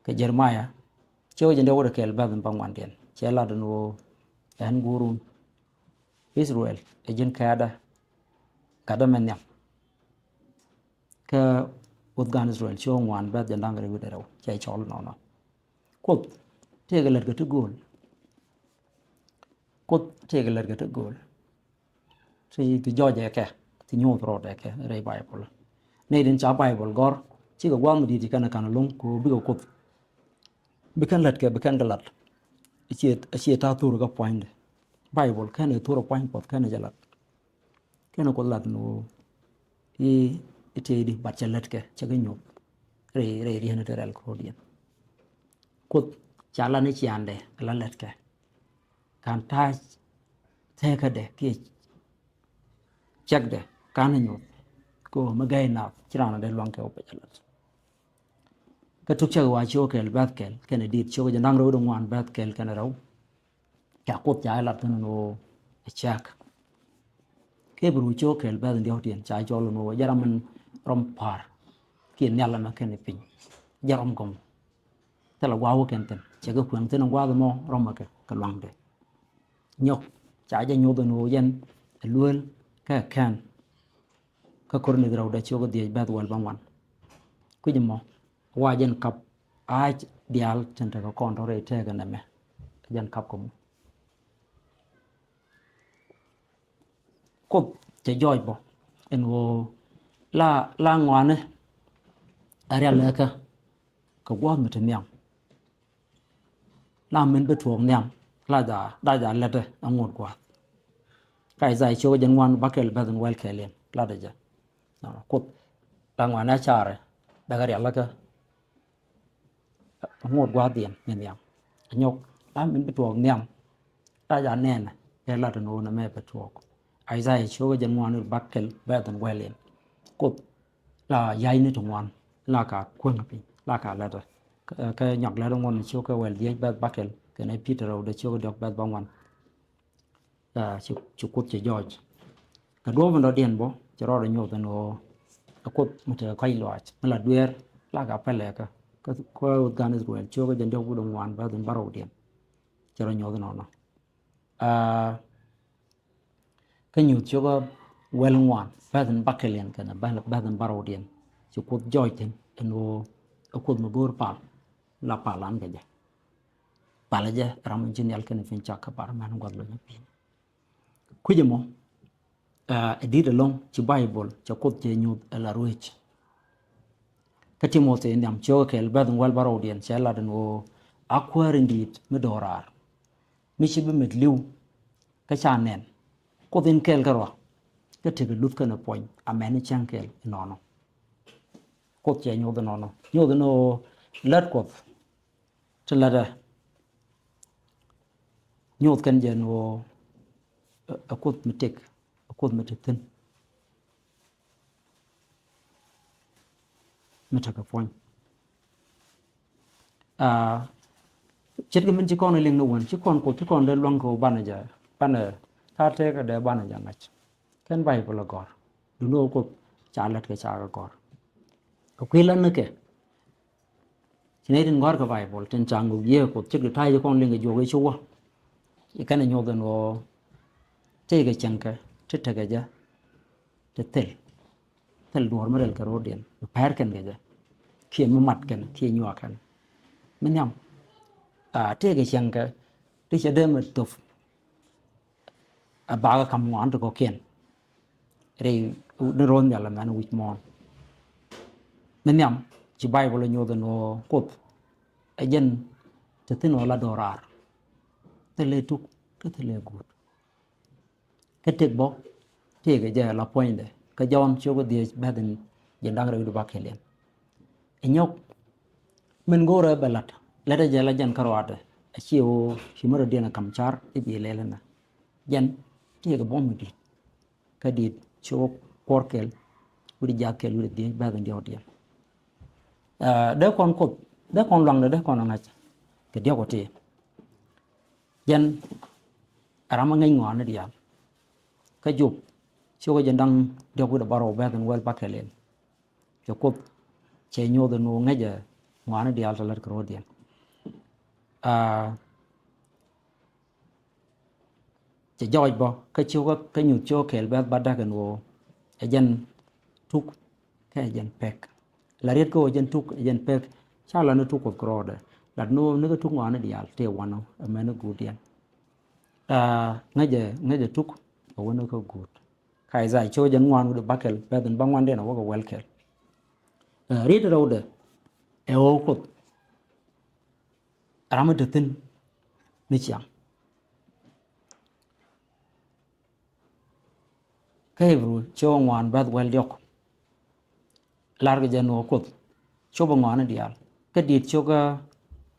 Kɛ Jeremiah ciö jɛn diɔ̱k wi̱cdɛ kɛl bɛ̈th in bä ŋuandiɛn. Cɛ lat in ɣöö ɣän guurun Israel ɛ ji̱n kɛ̈ɛ̈dä gatdä mɛ nhiam. Kä Kuoth gan Israel ciö ŋuan bɛ̈th jɛn da̱ŋ rɛw wi̱cdɛ rɛw cɛ cɔl nɔnɔ. Kuoth tëëkɛ lätkɛ ti gööl. Kuoth tëëkɛ lätkɛ ti gööl. Ti, ti jɔɔcɛ kɛ, ti nyuuth rɔɔdɛ kɛ rɛy Baibol. Nɛy tin ca Baibol gɔ̱r cikɛ gua̱a̱th mi di̱i̱t ci kɛn ɛ ka̱n ɛlɔ̱ŋ kɛ ɣöö bikɛ Kuoth, bi kɛn lätkɛ, bi kɛn kɛ lat. Ɛ ciɛ, ɛ ciɛ ta̱a̱ thur kä pua̱nydɛ. Baibol kɛn ɛ thur ɛ pua̱ny Kuɔth kɛn ɛ jɛ lat. Kɛn ɛ Kuoth lat ni ɣöö i̱, i̱ tëëdi, but cɛ lätkɛ, cɛ kɛ nyuɔ̱th rɛy, rɛy ri̱eŋni ti rɛl kɛ rɔ̱diɛn. Kuoth ca lat ni ciaaŋdɛ ala lätkɛ. Ka̱n ta̱a̱ tëkädɛ kiɛ cɛkdɛ ka̱n ɛ nyuɔ̱th. Kɛ ɣöö mi gɛy naath ci raan ɔ dee lua̱ŋ kɛ ɣöö bɛ cɛ lat. Kä Tuk Cäkä Ɣɔaa ciökä kɛl bɛ̈th kɛl kɛnɛ di̱i̱t, ciökä jɛ da̱ŋ rɛw wi̱cdɛ ŋuan bɛ̈th kɛl kɛnɛ rɛw. Ca Kuoth ca jɛ lat thi̱n ɛn ɣöö ɛ cäk. Kä Ibru ciökä kɛl bɛ̈th in diɔ̱kdiɛn ca jɛ cɔl ɛn ɣöö jɛn ram in rɔm pa̱a̱r kiɛ nhial ɛmɛ kɛnɛ piny. Jɛn ram gɔm. Thilɛ gua̱a̱th wä kɛn thi̱n, cɛ kɛ kueŋ thi̱n ɛn gua̱a̱th ɛmɔ rɔmɛ kɛ, kɛ lua̱ŋdɛ. Nyɔk ca jɛ nyoth ɛn ɣöö jɛn ɛ lueel kä ɛ kɛn. Kä Korinth rɛwdɛ ciökä dhiec bɛ̈th wäl bäŋuan. Kui̱c ɛmɔ wa jɛn kap ɣaac diaal tin tekɛ kɔn tɔ̱ rɛy tëëkɛ nɛmɛ. Jɛn kap kɛ mɔ. Kuoth cɛ jɔɔc bä ɛn ɣöö la, la ŋɔaani a rialikä kɛ gua̱a̱th mi te nhiam. La min bi tuɔɔk nhiam la ja, la ja lätdɛ a ŋot gua̱a̱th. Kä Isaiah ciökä jɛn ŋuan bäkɛl bɛ̈th in wäl kɛl in latdɛ jɛ. Kuoth la ŋɔaani a carɛ bɛ kɛ rialikä ŋot gua̱a̱thdiɛn mi nhiam. Ɛ nyɔk la min bi tuɔɔk nhiam. La ja nɛnɛ ɛ lat ɛn ɣöö nɛmɛ bɛ tuɔɔk. Isaiah ciökä jɛn ŋuan bäkɛl bɛ̈th in wäl in. Kuoth la ya̱cni ti ŋuan la ka kueŋ piny la ka lätdɛ. Kä, kä Nyɔk lät ŋuan ciökä wäl dhiec bɛ̈th bäkɛl kɛnɛ Peter rɛwdɛ ciökä diɔ̱k bɛ̈th bäŋuan. Aa, ci, ci Kuoth cɛ jɔɔc. Kɛ duɔ̱ɔ̱p in dɔ̱diɛn bä cɛ rɔɔdɛ nyoth ɛn ɣöö ɛ Kuoth mi tekɛ kɔ̱a̱c lɔaac mi la dueer la ka pɛlɛ kä, kä, kä Kuoth gan Israel ciökä jɛn diɔ̱k wi̱cdɛ ŋuan bɛ̈th in bärɔwdiɛn. cɛ rɔ nyuɔth nɔnɔ. Aa, kä Nyuuth cio̱kä wäl ŋuan, bɛ̈th in bakɛliɛn kɛnɛ bɛ̈th in barɔwdiɛn, ci Kuoth jɔɔc thi̱n ɛn ɣöö ɛ Kuoth mi go̱o̱r pal, la pal an kɛ jɛ. Palɛ jɛ ram in ci nhial kɛnɛ piny cak kä bar mɛn guath lony piny. Kui̱c ɛmɔ, aa, ɛ di̱t ɛlɔ̱ŋ ci Baibol, cɛ Kuoth cɛ nyuth ɛ la ruec. Kä Timothi nhiam cio̱kä kɛl bɛ̈th in wäl barɔwdiɛn cɛ lat ɛn ɣöö a kuäär in di̱i̱t mi do̱raar raar, mi ci bi met li̱w kä ca nɛn. Kuoth in kɛl kärɔa, kä tekɛ luth kɛnɛ puɔ̱ny, amäni cäŋ kɛl inɔnɔ. Kuoth cɛ nyuth inɔnɔ. Nyuth inɔ lät Kuoth. Ti lätdɛ nyuth kɛn jɛ ni ɣöö ɛ Kuoth mi tëk, ɛ Kuoth mi te thi̱n, mi tekɛ puɔ̱ny. Aa, ce̱tkɛ min ci kɔn liŋ ni wän, ci kɔn Kuoth, ci kɔn dee lua̱ŋ kɛ ɣöö banɛ jɛ, banɛ ta̱a̱ tëëkä dee banɛ jɛ ŋa̱c. Kɛn Baibol ɛ gɔ̱r, duundɛ ɣöö Kuoth ca lät kɛ, ca kɛ gɔ̱r. Kɛ kui̱ lät ni kɛ, ci nɛy tin gɔ̱a̱r kɛ Baibol tin ca ŋuk Yiëë Kuoth, cik di ta̱a̱ ci kɔn liŋ kɛ juɔk i̱ ci wä. Ci kɛn ɛ nyuɔth ɛn ɣöö tëëkɛ cieŋkɛ ti tekɛ jɛ ti thil, thil duɔ̱ɔ̱r mi rɛl kɛ ro̱o̱diɛn, mi pɛr kɛn kɛ jɛ, kiɛ mi mat kɛn, kiɛ nyuak kɛn. Mi nhiam, aa, tëëkɛ cieŋkɛ ti cɛ dee mi thop. A bakä kam ŋuan ti kɔ̱kiɛn rɛy ni ro̱o̱n nhial ɛmɛn wi̱c muɔ̱ɔ̱n. Mi nhiam ci Baibol ɛ nyuɔth ɛn ɣöö Kuoth ɛ jɛn te thi̱n ɣöö la do̱raar, thilɛ tuk kä thilɛ guut. Kä tëk bä tëëkɛ jɛ la puɔ̱nydɛ kä Jɔ̱ɔ̱n cio̱kä dhieec bɛ̈th in jiɛn da̱ŋ rɛw wi̱cdɛ bakɛliɛn. Ɛ nyɔk min go̱o̱rä bɛ la̱t, lätdɛ jɛ la jɛn kärɔaadɛ, a ciɛ ɣöö ci märɔ̱diɛn ɛ ka̱m car i̱ bi lɛl inɛ. Jɛn tëëkɛ buɔ̱m mi di̱i̱t, kä di̱i̱t cio̱kä kuɔr kɛl wi̱cdɛ jiaath kɛl wi̱cdɛ dhieec bɛ̈th in diɔ̱ɔ̱kdiɛn. Aa, dee kɔn Kuoth, dee kɔn luaŋdɛ, dee kɔn ɛ ŋa̱c kɛ diɔ̱k ɔ ti. Jɛn ɛ ram ɛ ŋäc ŋɔaani diaal. Kä Job cio̱kä jiɛn da̱ŋ diɔ̱k wi̱cdɛ barɔw bɛ̈th in wäl bakɛliɛn. Cɛ Kuoth cɛ nyuɔth ɛn ɣöö ŋäcɛ ŋɔaani diaal ti lät kɛ ro̱o̱diɛn. Aa, cɛ jɔɔc bä kä cio̱kä, kä Nyuuth cio̱kä kɛl bɛ̈th batdäk ɛn ɣöö ɛ jɛn tuk kä ɛ jɛn pek. La riet kä ɣöö jɛn tuk ɛ jɛn pek, ca la ni tuk Kuoth kɛ rɔɔdɛ. Lat ni ɣöö ni kä tuk ŋɔaani diaal tëë wanɔ, amäni guutdiɛn. Aa, ŋäcɛ, ŋäcɛ tuk ɛ wäni kä guut. Kä Isaiah cio̱kä jiɛn ŋuan wi̱cdɛ bakɛl bɛ̈th in baŋuandiɛn ɛ wäkɛ wäl kɛl. Aa, riet rɛwdɛ ɛ ɣöö Kuoth ram mi te thi̱n mi ciaŋ. Kä Hibru cio̱kä ŋuan bɛ̈th wäl diɔ̱k, larkɛ jɛ ni ɣöö Kuoth cop ɛ ŋɔaani diaal. Kä Diit cio̱kä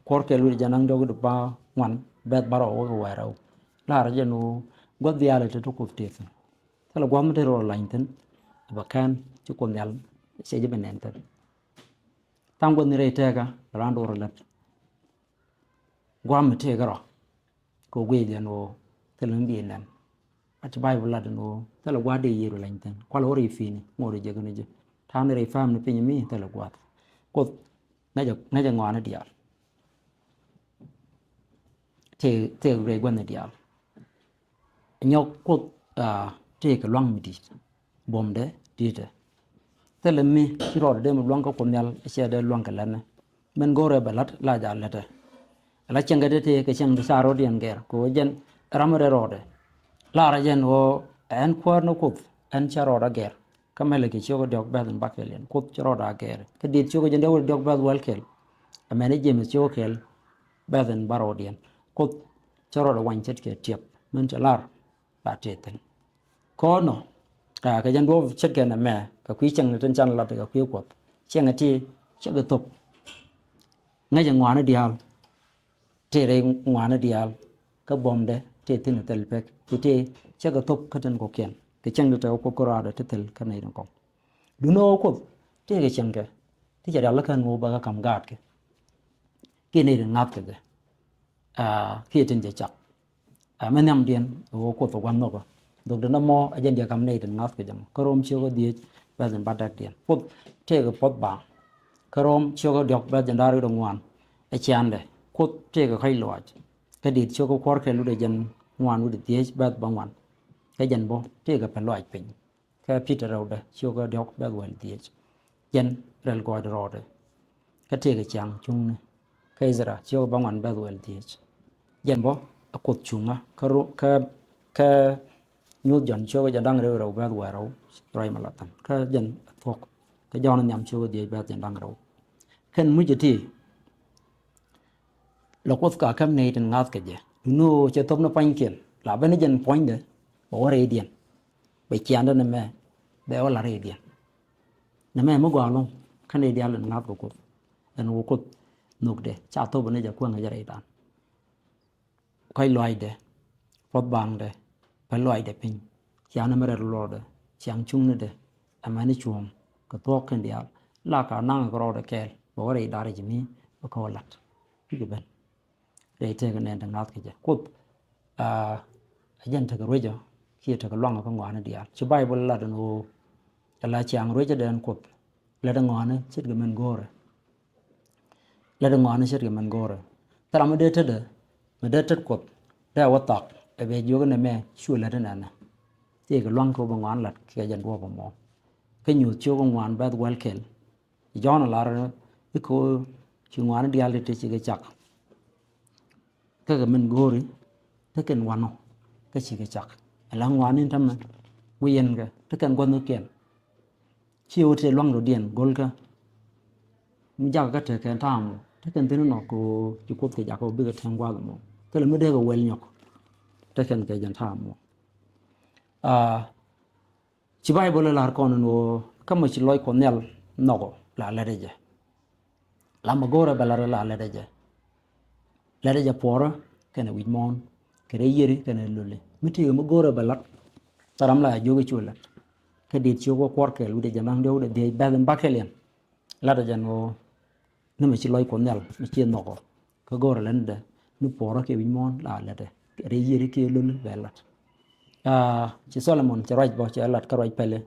kuɔr kɛl wi̱cdɛ jiɛn da̱ŋ diɔ̱k wi̱cdɛ baŋuan bɛ̈th barɔw wäkɛ wäl rɛw, larkɛ jɛ ni ɣöö gua̱th diaal ɛ te ti Kuoth tëë thi̱n. Thilɛ gua̱th mi te rɔ lany thi̱n, bɛ kɛn ci Kuoth Nhial cɛ ji̱ bi nɛn thi̱n. Tha̱a̱ŋ gua̱thni rɛy tëkä raan do̱r lät. Gua̱a̱th mi tëëkɛ rɔ kɛ guic ɛn ɣöö thilɛ mi bi nɛn. A ci Baibol lat ɛn ɣöö thilɛ gua̱a̱th dee yiëër lany thi̱n. Kualɛ wä rɛy pi̱i̱ni ŋot jɛ kɛn jɛ. Ta̱a̱ ni rɛy family piny mi thilɛ gua̱a̱th. Kuoth ŋäcɛ, ŋäcɛ ŋɔaani diaal. Tëë, tëë rɛy gua̱thni diaal. Nyɔk Kuoth, aa, tëëkɛ lua̱ŋ mi di̱i̱t. Buɔ̱mdɛ di̱i̱tɛ. Thilɛ mi ci rɔɔdɛ dee mi lua̱ŋ kä Kuoth Nhial, a cia dee lua̱ŋ kɛ lɛnɛ. Min go̱o̱rɛ bɛ la̱t la jaa lätdɛ. Ala cieŋkɛ ti tëë kɛ cieŋ ti ca rɔɔdiɛn gɛr kɛ ɣöö jɛn ram mi rɛl rɔɔdɛ. Laarä jɛn ɣöö ɛn Kuäär ni Kuoth ɛn cä rɔɔdɛ gɛr. Kä Mɛlɛki cio̱kä diɔ̱k bɛ̈th in bakɛliɛn, Kuoth cä rɔɔdɛ gɛr. Kä Diit cio̱kä jiɛn diɔ̱k wi̱cdɛ diɔ̱k bɛ̈th wäl kɛl. Amäni Jemith cio̱kä kɛl bɛ̈th in barɔɔdiɛn, Kuoth cä rɔɔdɛ wany ce̱tkɛ tiɛp min cɛ lar la tëë thi̱n. Kɔn nɔ, aa, kɛ jɛn duɔ̱ɔ̱p ce̱tkɛ nɛmɛ kɛ kui̱ cieŋni tin can lat kɛ kui̱ Kuɔth. Cieŋɛ ti cɛ kɛ thop. Ŋäcɛ ŋɔaani diaal. Tëë rɛy ŋɔaani diaal. Kä buɔ̱mdɛ tëë thi̱n thil pek. Ti tëë cɛ kɛ thop kä tin kɔ̱kiɛn. Kɛ cieŋ ti te Kuoth kärɔaadɛ ti thil kä nɛy tin kɔ̱ŋ. Duundɛ ɣöö Kuoth tëëkɛ cieŋkɛ ti cɛ rial kä ŋo̱o̱k bä kä ka̱m gaatkɛ kiɛ nɛy tin ŋa̱thkɛ kɛ. Aa, kiɛ tin cɛ cak. Aa, mi nhiamdiɛn ɛ ɣöö Kuoth ɛ gua̱n nhɔkä. Dhok dee nɔmɔ ɛ jɛn diɛ ka̱m nɛy tin ŋa̱thkɛ jɛ mɔ. Kä Rom cio̱kä dhieec bɛ̈th in batdäkdiɛn, Kuoth tëëkɛ puɔ̱th baaŋ. Kä Rom cio̱kä diɔ̱k bɛ̈th jiɛn da̱ŋ rɛw wi̱cdɛ ŋuan, ɛ ciaaŋdɛ, Kuoth tëëkɛ kɔ̱a̱c lɔaac. Kä Diit ciökä kuɔr kɛl wi̱cdɛ jiɛn ŋuan wi̱cdɛ dhieec bɛ̈th bäŋuan. Kä jɛn bä tëëkɛ pɛl lɔaac piny. Kä Pi̱tɛr rɛwdɛ ciökä diɔ̱k bɛ̈th wäl dhieec. Jɛn rɛl gɔɔydɛ rɔɔdɛ. Kä tëëkɛ ciaŋ cuŋni. Kä Ithra ciökä bäŋuan bɛ̈th wäl dhieec. Jɛn bä ɛ Kuoth cuŋä kä ru-, kä, kä Nyuuth Jɔ̱ɔ̱n ciökä jiɛn da̱ŋ rɛw rɛw bɛ̈th wäl rɛw ruac mi la thi̱n. Kä jɛn ɛ thuɔ̱k. Kä Jɔ̱ɔ̱n nhiam ciökä dhieec bɛ̈th jiɛn da̱ŋ rɛw. Kɛn muc ɛ ti. La Kuoth ka käm nɛy tin ŋa̱thkɛ jɛ. Duŋni ɣöö cɛ thop ni pua̱nykiɛn. La ben ni jɛn puɔ̱nydɛ bɛ wä rɛydiɛn. Bɛ ciaaŋdɛ nɛmɛ bɛ wä la rɛydiɛn. Nɛmɛ mi gɔaa ɛlɔ̱ŋ kä nɛy diaal tin ŋa̱thkɛ Kuoth. Ɛn ɣöö Kuoth nhökdɛ ca thop ni jɛ kueŋ jɛ rɛydan. Kɔc lɔaacdɛ, puɔ̱th baŋdɛ, pɛl lɔaacdɛ piny. Ciaŋ ɛmɛ rɛl lɔɔdɛ, ciaŋ cuŋnidɛ, amäni cuɔ̱ɔ̱ŋ kɛ thuɔ̱k kɛn diaal. La ka naŋ kɛ rɔɔdɛ kɛɛl bɛ wä rɛy da̱rɛ ji̱ mi bɛ kɛ wä la̱t. Bikɛ ben rɛy tëëkɛ nɛn te ŋa̱thkɛ jɛ. Kuoth, aa, ɛ jɛn tekɛ ruecä kiɛ tekɛ luaŋä kä ŋɔaani diaal. Ci Bayböl lat ɛn ɣöö ala ciaŋ ruecädɛ ɛn Kuoth. Lät ɛ ŋɔaani ce̱tkɛ min go̱o̱rɛ. Lät ɛ ŋɔaani ce̱tkɛ min go̱o̱rɛ. Thil ram mi dee tetdä, mi dee tet Kuoth, dee a wä thak ɛ bɛ jiök nɛmɛ cu lät inɛnɛ. Tëëkɛ lua̱ŋ kɛ ɣöö bɛ ŋɔaani la̱t kɛ jɛn duɔ̱ɔ̱p ɛmɔ. Kä Nyuuth ciökä ŋuan bɛ̈th wäl kɛl. Jɔ̱ɔ̱n ɛ lar i̱ kɛ ɣöö ci ŋɔaani diaal ti ti cikɛ cak. Kä kɛ min go̱o̱ri te kɛn wanɔ kä cikɛ cak. Ala ŋɔaani tämɛ wi̱i̱ yɛn kɛ te kɛn gua̱thnikiɛn. Ci ɣöö tëë lua̱ŋ rɔ̱diɛn go̱lkä. Mi jakä kä tekɛ ta̱a̱ mɔ te kɛn thi̱n inɔ kɛ ɣöö ci Kuoth kɛ jakä ɣöö bikɛ tɛŋ gua̱a̱th mɔ. Thilɛ mi dee kɛ wɛl nyɔk te kɛn kɛ jɛn ta̱a̱ mɔ. Aa, ci Bayböl ɛ la̱r kɔn ɛn ɣöö kä mɔ ci lɔc Kuɔth Nhial nhɔkɔ la lätdɛ jɛ. La mɔ go̱o̱rɛ bɛ la̱t la lätdɛ jɛ. Lätdɛ jɛ puɔrä kɛnɛ wi̱c muɔ̱ɔ̱n kɛ rɛy yiëri kɛnɛ loli. Mi tëëkɛ mi go̱o̱rɛ bɛ la̱t. Thil ram la jiök i̱ cu la̱t. Kä Diit ciökä kuɔr kɛl wi̱cdɛ jiɛn da̱ŋ rɛw wi̱cdɛ dhieec bɛ̈th in bäkɛliɛn. Lätdɛ jɛ ɛn ɣöö ni mi ci lɔc Kuɔth Nhial mi ci nhɔkɔ. Kä go̱o̱rɛ lätdɛ ni puɔrä kɛ wi̱c muɔ̱ɔ̱n la lätdɛ. Kɛ rɛy yiëri kɛ loli bɛ la̱t. Aa, ci Solomon cɛ ruac bä cɛ lat kä ruac pɛli.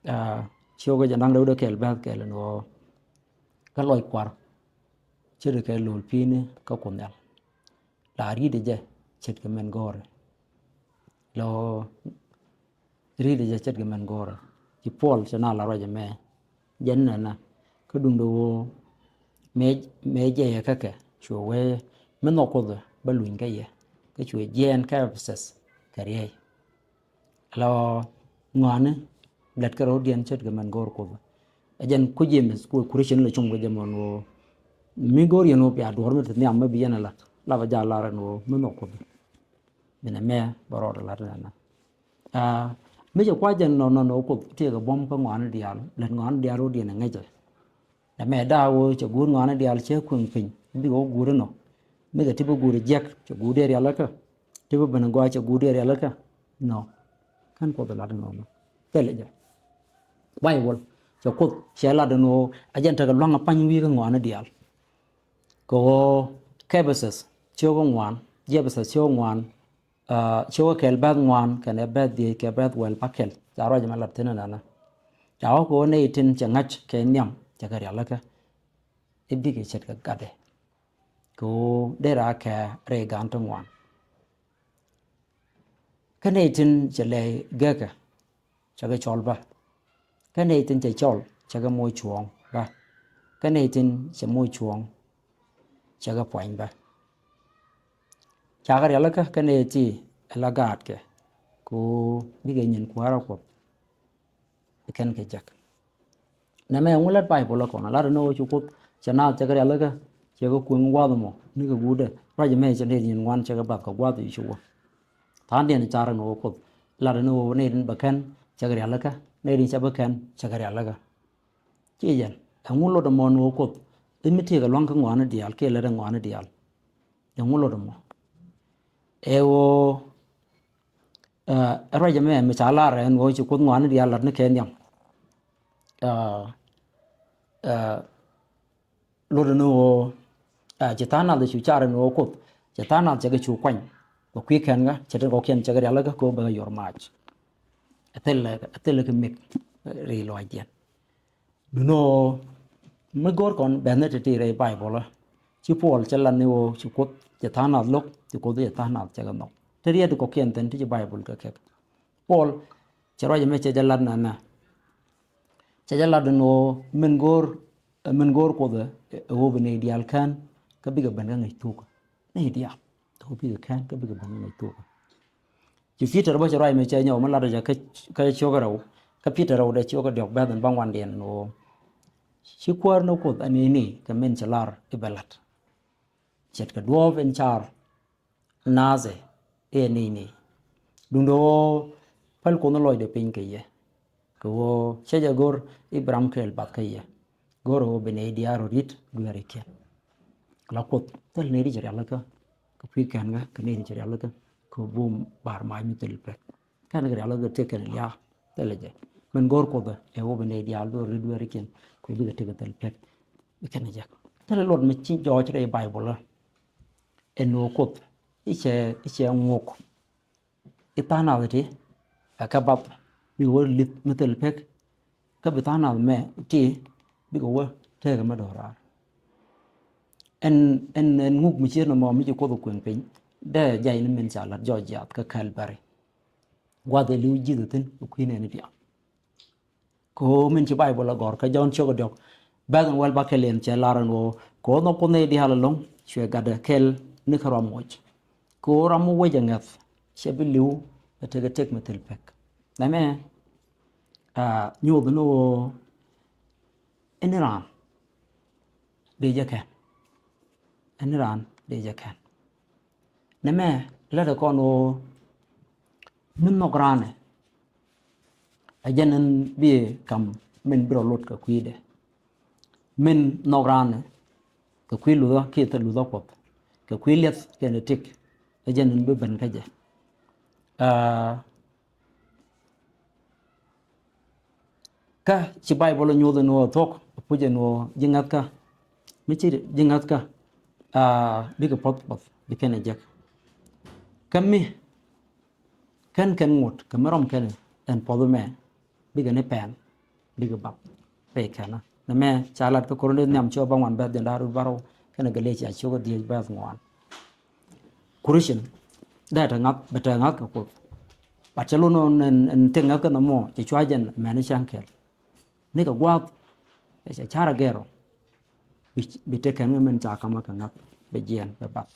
Aa, ciökä jiɛn da̱ŋ rɛw wi̱cdɛ kɛl bɛ̈th kɛl ɛn ɣöö kä lɔc kua̱r ce̱tkɛ lol pi̱i̱ni kä Kuoth Nhial. La ri̱tdɛ jɛ ce̱tkɛ min go̱o̱rɛ. Lɔ ri̱tdɛ jɛ ce̱tkɛ min go̱o̱rɛ. Ci Puɔl cɛ na la ruac ɛmɛ. Jɛn nɛnɛ kä duundɛ ɣöö mëë, mëë jiɛyɛ kä kɛ cuɛ wee mi nhɔk Kuoth bä luny kä yɛ. Kä cuɛ jiɛɛn kä Ɛpɛthäth kɛ riey. Lɔ ŋɔaani lät kɛ rɔ̱diɛn ce̱tkɛ min go̱o̱r Kuoth. Ɛ jɛn ku James ku Christian lɛ cum kɛ jɛ mɔn ɣöö mi go̱o̱r yɛn ɣöö bia duɔ̱ɔ̱r mi te nhiam mi bi yɛn ɛ la̱t. La bɛ jal lar ɛn ɣöö mi nhɔk Kuoth. Binɛ mɛ bɛ rɔɔdɛ la̱t nɛnɛ. Aa, mi cɛ kua̱c jɛn nɔ nɔ nɔ Kuoth tëëkɛ buɔ̱m kä ŋɔaani diaal, lät ŋɔaani diaal rɔ̱diɛn ɛ ŋäcɛ. Nɛmɛ da̱a̱ ɣöö cɛ guut ŋɔaani diaal cɛ kueŋ piny bikɛ wä guut inɔ. Mi kɛ ti bi guut jiäk cɛ guut dee rialikä. Ti bi ben gɔaa cɛ guut dee rialikä. Nɔ kän Kuoth ɛ lat inɔ nɔ. Thilɛ jɛ. Bayböl cɛ Kuoth cɛ lat inɔ a jɛn tekɛ lua̱ŋ a pa̱ny wi̱i̱ kä ŋɔaani diaal. Kɛ ɣöö kɛ Ɛpɛthäth ciökä ŋuan, ji̱ Ɛpɛthäth ciökä ŋuan, aa, ciökä kɛl bɛ̈th ŋuan kɛnɛ bɛ̈th dhieec kɛ bɛ̈th wäl bäkɛl. Ca ruac ɛmɛ lat thi̱n ɛnɛnɛ. Ca wä kɛ ɣöö nɛy tin cɛ ŋa̱c kɛ nhiam cɛ kɛ rialikä. I̱ bikɛ ce̱tkɛ gatdɛ. Kɛ ɣöö dee raa kɛ rɛy ga̱a̱n ti ŋuan. Kä nɛy tin cɛ lɛy gekä cɛ kɛ cɔl bä. Kä nɛy tin cɛ cɔl cɛ kɛ moc cuɔ̱ɔ̱ŋ bä. Kä nɛy tin cɛ moc cuɔ̱ɔ̱ŋ cɛ kɛ puany bä. Ca kɛ rialikä kä nɛy ti ɛ la gaatkɛ. Kɛ ɣöö bikɛ nyin kuäärä Kuɔth. Kɛn kɛ jek. Nɛmɛ ɛŋu lät Bayböl ɛ kɔn a lat ɛn ɣöö ci Kuoth cɛ naath cɛ kɛ rialikä cɛ kɛ kueŋ gua̱a̱th ɛmɔ ni kɛ guutdɛ ruac ɛmɛ cɛ nɛy nyin ŋuan cɛ kɛ bath kɛ gua̱a̱th i̱ ci wä. Tha̱a̱ŋdiɛn car ɛn ɣöö Kuoth lat ɛn ɣöö nɛy tin bɛ kɛn cɛ kɛ rialikä nɛy tin cɛ bä kɛn cɛ kɛ rialikä. Ci jɛn ɛŋu lot ɛmɔ ɛn ɣöö Kuoth i̱ mi tëëkɛ lua̱ŋ kä ŋɔaani diaal kiɛ lät ɛ ŋɔaani diaal. Ɛŋu lot ɛmɔ ɛ ɣöö Ɛ ruac ɛmɛ mi ca lar ɛn ɣöö ci Kuoth ŋɔaani diaal lat ni kɛ nhiam. Ɛ, ɛ, lot ni ɣöö, ɛ, ci tha̱a̱ŋ nath cu car ɛn ɣöö Kuoth ci tha̱a̱ŋ nath cɛ kɛ cu kuany. Kɛ kui̱ kɛn kä cɛ tin kɔ̱kiɛn cɛ kɛ rialikä kɛ ɣöö bɛ kɛ yɔr mac. Ɛ thilɛ, ɛ thilɛ kɛ mik ri lɔaacdiɛn. Duno mi go̱o̱r kɔn bɛ̈th ni ti̱ti̱ rɛy Bayböl ɛ ci Puɔl cɛ lat ni ɣöö ci Kuoth Cɛ tha̱a̱ŋ nath lo̱k, ci Kuoth cɛ tha̱a̱ŋ nath cɛ kɛ nhɔk. Te riɛt kɔ kiɛn thi̱n ti ci Baibol kɛ kɛk. Puɔl cɛ ruac ɛmɛ cɛ jɛ lat nɛnɛ. Cɛ jɛ lat ɛn ɣöö min go̱o̱r, min go̱o̱r Kuoth ɛ ɣöö bi nɛy diaal kään kä bikɛ ben kä ŋäc thuɔ̱k. Nɛy diaal ɛ ɣöö bikɛ kään kä bikɛ ben kä ŋäc thuɔ̱k. Ci Pi̱tɛr bä cɛ ruac mɛ cɛ nyɔk mi lat jɛ kä, kä ciök rɛw, kä Pi̱tɛr rɛw dee ciök diɔ̱k bɛ̈th in bä ŋuandiɛn ɛn ɣöö ci Kuäär ni Kuoth ɛ nɛy ni kɛ min cɛ lar i̱ bɛ la̱t. Ce̱tkɛ duɔ̱ɔ̱p in car naath ɛ i̱ ɛ nɛy ni. Duundɛ ɣöö päl Kuoth ni lɔcdɛ piny kɛ yɛ. Kɛ ɣöö cä jɛ go̱r i̱ bi ram kɛl bath kä yɛ. Go̱r ɣöö bi nɛy diaal rɔ ri̱t dueerikiɛn. La Kuoth thil nɛy ti cɛ rialikä kɛ kui̱ kɛn kä, kɛ nɛy ti cɛ rialikä kɛ bum bar mac mi thil pek. Kɛn kɛ rialikä kɛ tëk kɛn lia̱a̱ thilɛ jɛ. Min go̱r Kuoth ɛ ɣöö bi nɛy diaal rɔ ri̱t dueerikiɛn kɛ bikɛ tëk kɛ thil pek. Bi kɛn jɛ thilɛ luɔt mi ci jɔɔc rɛy Baibol ɛ. Ɛn ɣöö Kuoth i̱ cɛ, i̱ cɛ ŋuk i̱ tha̱a̱ŋ nath ti ɛ kɛ bath bikɛ wä li̱th mi thil pek. Kä bi tha̱a̱ŋ nath mɛ ti bikɛ wä tekɛ mi do̱raar. Ɛn, ɛn, ɛn ŋuk mi ciet nɔmɔ mi ci Kuoth ɛ kueŋ piny dee jay ni min ca la̱t jɔɔc jiath kä Kalbari. Gua̱th ɛ li̱w ji̱th ɛ thi̱n ɛ kui̱ nɛɛni diaal. Kɛ ɣöö min ci Baibol ɛ gɔ̱r kä Jɔ̱ɔ̱n ciök diɔ̱k bɛ̈th in wäl bäkɛl in cɛ lar ɛn ɣöö kɛ ɣöö nhɔk Kuoth nɛy diaal ɛlɔ̱ŋ cuɛ gatdɛ kɛl ni kä ruam moc. Kɛ ɣöö ram mi wec ɛ ŋäth cɛ bi li̱w ɛ tekɛ tëk mi thil pek. Nɛmɛ, aa, nyoth ni ɣöö ɛn raan dee jɛ kɛn. Ɛn raan dee jɛ kɛn. Nɛmɛ lätdɛ kɔn ɣöö mi nhɔk raan ɛ, ɛ jɛn ɛn bi kam min bi rɔ lot kɛ kui̱dɛ. Min nhɔk raan ɛ kɛ kui̱ luthä kiɛ thil luthä Kuɔth, kɛ kui̱ liɛth kɛnɛ tëk, ɛ jɛn ɛn bi ben kä jɛ. Aa, Kä ci Baibol ɛ nyoth ɛn ɣöö thuɔ̱k, ɛ puc ɛn ɣöö ji̱ ŋäthkä, mi ci ji̱ ŋäthkä, aa, bikɛ puɔ̱th puɔ̱th bi kɛn ɛ jek. Kä mi kɛn kɛn ŋot kɛ mi rɔm kɛn ɛn puɔ̱th ɛmɛ bikɛ ni pɛn bikɛ bath rɛy kɛn. Nɛmɛ ca lat kä Korinth nhiam ciök bäŋuan bɛ̈th jiɛn da̱ŋ rɛw bärɔw kɛnɛ Galatia ciök dhieec bɛ̈th ŋuan. Kurithian dee te ŋa̱th, bɛ te ŋa̱th kɛ Kuoth. Bat cɛ lot nɔ ɛn, ɛn te ŋa̱th kɛ nhɔmɔ cɛ cua jɛn mɛni cäŋ kɛl. Ni kɛ gua̱a̱th cɛ carɛ gɛr ɔ. Bi, bi te kɛn kɛ min ca kamä kɛ ŋa̱th bɛ jiɛn bɛ bath.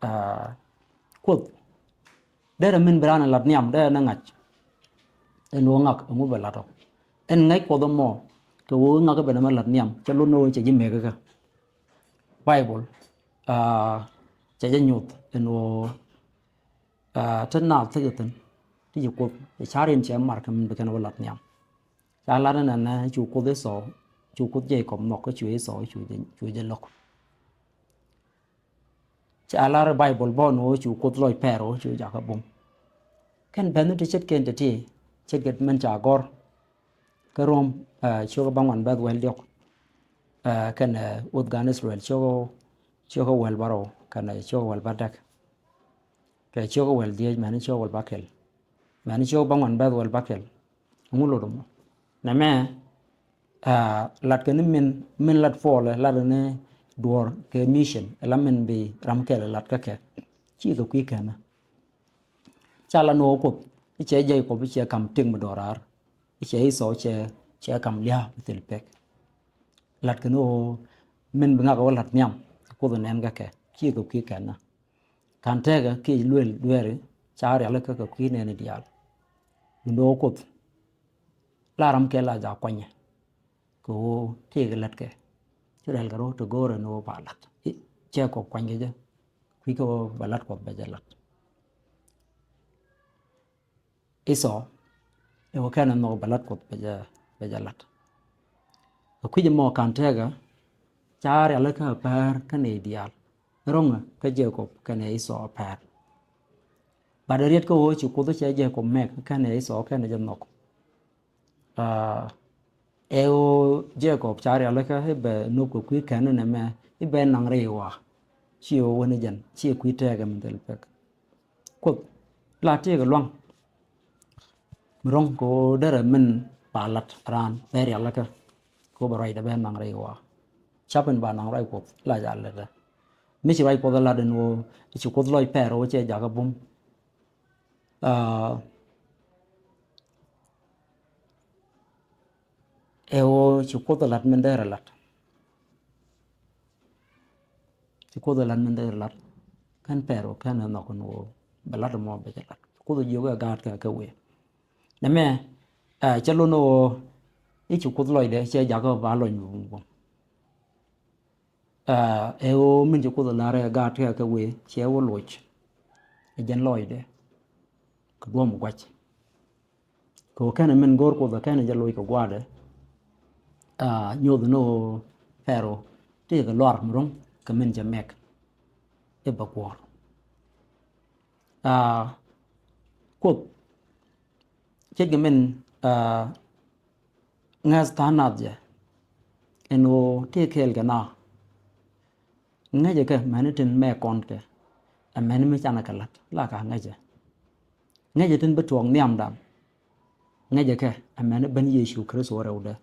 Aa, Kuoth derɛ min bi raan ɛ lat nhiam derɛ ni ŋa̱c. Ɛn ɣöö ŋak ɛŋu bɛ lat ɔ. Ɛn ŋäc Kuɔth ɛmɔ kɛ ɣöö ŋak ɛ ben ɛmɛ lat nhiam cɛ lot ni ɣöö cɛ ji̱ mɛk kä. Baibol, aa, cɛ jɛ nyoth ɛn ɣöö, aa, te naath tekɛ thi̱n ti ci Kuoth cɛ ca̱r in cɛ mar kɛ min bi kɛn wä lat nhiam. Ca lat ɛn ɛnɛ cu Kuoth Ithɔ, cu Kuoth Jekɔb nhɔk kä cu Ithɔ cu jɛ, cu jɛ lo̱k. Ca lar Baibol bä ni ɣöö cu Kuoth lɔc Pɛro cu jakä bum. Kɛn bɛ̈th ni ti ce̱tkɛn ti ti ce̱tkɛ min ca gɔ̱r. Kä Rom, ɛ, ciök bäŋuan bɛ̈th wäl diɔ̱k. Ɛ, kɛn, ɛ, wuɔth gan Israel ciök, ciök wäl bärɔw kɛn, ɛ, ciök wäl bädäk. Kɛ ciök wäl dhieec mɛni ciök wäl bäkɛl. Mɛni ciök bäŋuan bɛ̈th wäl bäkɛl. Ɛŋu lot ɛmɔ? Nɛmɛ, aa, lat kɛ ni min, min lat Puɔl, lat ni duɔ̱ɔ̱r kɛ mission, ɛ la min bi ram kɛl lat kä kɛ. Ci kɛ kui̱ kɛn. Ca la ni ɣöö Kuoth i̱ cɛ Jekɔb i̱ cɛ kam tëk mi do̱raar, i̱ cɛ Ithɔ cɛ, cɛ kam lia̱a̱ mi thil pek. Lat kɛ ni ɣöö min bi ŋak ɣöö lat nhiam Kuoth ɛ nɛn kä kɛ, ci kɛ kui̱ kɛn. Ka̱n tɛkɛ kiɛ luel dueeri ca rialikä kɛ kui̱ nɛɛni diaal. Duundɛ ɣöö Kuoth la ram kɛl la jaak kuanyɛ. Kɛ ɣöö tëëkɛ la̱tkɛ ci rɛl kɛ rɔ te go̱o̱rɛ ni ɣöö ba la̱t. I̱, Jekɔb kuanykɛ jɛ kui̱ kɛ ɣöö bɛ la̱t Kuɔth bɛ jɛ la̱t. Ithɔ ɛ ɣöö kɛn ɛ nhɔk bɛ la̱t Kuɔth bɛ jɛ, bɛ jɛ la̱t. Kɛ kui̱c ɛmɔ ka̱n tɛkɛ ca rialikä päär kä nɛy diaal. Ro̱ŋɛ kä Jekɔb kɛnɛ Ithɔ päär. Bat ɛ riet kä ɣöö ci Kuoth cɛ Jekɔb mɛk kɛnɛ Ithɔ kɛnɛ jɛ nhɔk. Aa, ɛ ɣöö Jekɔb ca rialikä i̱ bɛ nop kɛ kui̱ kɛn nɛmɛ i̱ bɛ naŋ rɛy ɣɔaa. Ci ɣöö wä ni jɛn ci kui̱ tɛɛkɛ min thil pek. Kuoth la tëëkɛ lua̱ŋ mi ro̱ŋ kɛ ɣöö derɛ min ba la̱t raan bɛ rialikä kɛ ɣöö bɛ ruacdɛ bɛ naŋ rɛy ɣɔaa. Cap in ba naŋ ruac Kuɔth la ca lɛtdɛ. Mi ci ruac Kuoth ɛ lat ɛn ɣöö ci Kuoth lɔc Pɛro cɛ jakä bum. Aa, ɛ ɣöö ci Kuoth ɛ lat min dee rɛ lat. Ci Kuoth ɛ lat min dee rɛ lat. Kɛn Pɛro kɛn ɛ nhɔk ɛn ɣöö bɛ lat ɛmɔ bɛ cɛ lat. Ci Kuoth ɛ jiök ɛ gaat kɛ kɛ wëë. Nɛmɛ, aa, cɛ lon ɣöö i̱ ci Kuoth lɔcdɛ cɛ jakä ba lɔc mi bum bum. Aa, ɛ ɣöö min ci Kuoth ɛ lar ɛ gaat kɛ kɛ wëë cɛ wä loc. Ɛ jɛn lɔcdɛ kɛ duɔ̱ɔ̱m gua̱c. Kɛ ɣöö kɛn ɛ min go̱o̱r Kuoth ɛ kɛn ɛ jɛ loc kɛ gua̱a̱dɛ. Aa, nyoth ni ɣöö Pɛro tëëkɛ luar mi ro̱ŋ kɛ min cɛ mɛk i̱ bɛ kuɔ̱ɔ̱r. Aa, Kuoth ce̱tkɛ min, aa, ŋäth tha̱a̱ŋ nath jɛ ɛn ɣöö tëë kɛɛl kɛ naath. Ŋäcɛ kɛ mɛni tin mɛ kɔn kɛ, ɛ mɛni mi canɛ kɛ la̱t la ka ŋäcɛ. Ŋäcɛ tin bi tuɔɔk nhiamdan. Ŋäcɛ kɛ ɛ mɛni ben Yecu Kritho rɛwdɛ.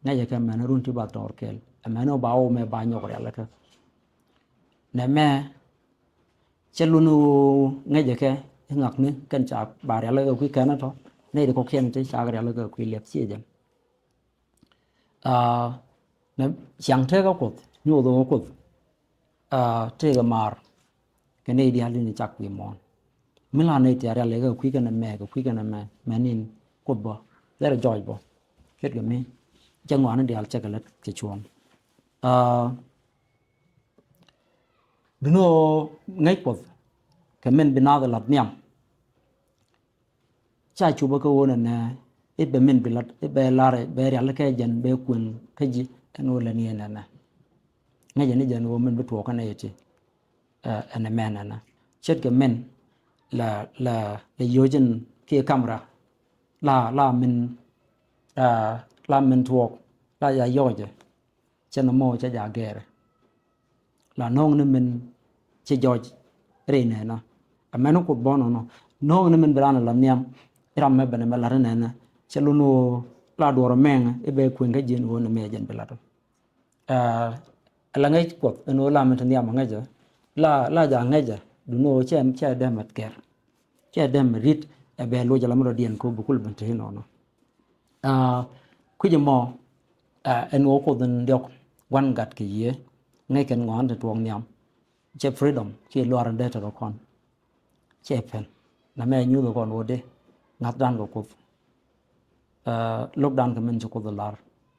Ŋäcɛ kɛ mɛni run ti ba tɔɔr kɛɛl, ɛ mɛni ba wä mɛ ba nyɔk rialikä. Nɛmɛ cɛ luni ɣöö ŋäcɛ kɛ i̱ ŋakni kɛn ca ba rialikä kui̱ kɛn tɔ. Nɛy ti kɔ̱kiɛn ti ca rialikä kui̱ liɛp ciɛ jɛn. Aa, nɛ ciaŋ tëëkä Kuoth, nyoth ɣöö Kuoth, aa, tëëkɛ maar kɛ nɛy diaal tin cak kui̱ muɔ̱ɔ̱n. Mi la nɛy ti a rial yɛ kɛ kui̱ kɛn ɛmɛ, kɛ kui̱ kɛn ɛmɛ, mɛn in Kuoth bä, derɛ jɔɔc bä. Ce̱tkɛ mi cɛ ŋɔaani diaal cɛ kɛ lät kɛ cuɔ̱ɔ̱ŋ. Aa, duŋni ɣöö ŋäc Kuɔth kɛ min bi naath ɛ la̱th nhiam. Ca cupä kä ɣöö nɛnɛ i̱ bɛ min bi la̱t i̱ bɛ lar bɛ rialikä jɛn bɛ kueŋ kä ji̱ ɛn ɣöö lɛ ni ɛn nɛnɛ. Ŋäcɛ ni jɛn ɣöö min bi tuɔɔk kä nɛy ti, ɛ, ɛn ɛmɛ nɛnɛ. Ce̱tkɛ min la, la, la yio̱c in kiɛ kamra la, la min, ɛ, la min tuɔɔk la ya yɔɔcɛ. Cɛ nɔmɔ cɛ ja gɛɛrɛ. La nööŋni min ci jɔɔc rɛy nɛɛnä. Ɛ mɛn Kuoth bä nɔnɔ. Nööŋni min bi raan la nhiam i̱ ram mɛ ben ɛmɛ la̱t nɛɛnä. Cɛ lun ɣöö la duɔ̱ɔ̱r mɛŋ i̱ bɛ kueŋ kä ji̱n ɣöö nɛmɛ jɛn bi la̱t. Ɛ, ɛ la ŋäc Kuɔth ɛn ɣöö la min te nhiam ɛ ŋäcä. La, la ja ŋäcä duŋni ɣöö cɛ, cɛ dee mɛ kɛr. Cɛ dee mɛ ri̱t ɛ bɛ loc ala mi rɔ diɛn kɛ ɣöö bi kul ben te inɔnɔ. Aa, kui̱c ɛmɔ, aa, ɛn ɣöö Kuoth in diɔ̱k gua̱n gat kɛ yiëë, ŋäc kɛn ŋɔaani ti tuɔɔk nhiam. Cɛ freedom kiɛ luaar in dee te rɔ kɔn. Cɛ pɛn. Nɛmɛ nyuuth kɔn ɣöö dee ŋa̱thdan kɛ Kuoth. Aa, lo̱kdan kɛ min ci Kuoth lar.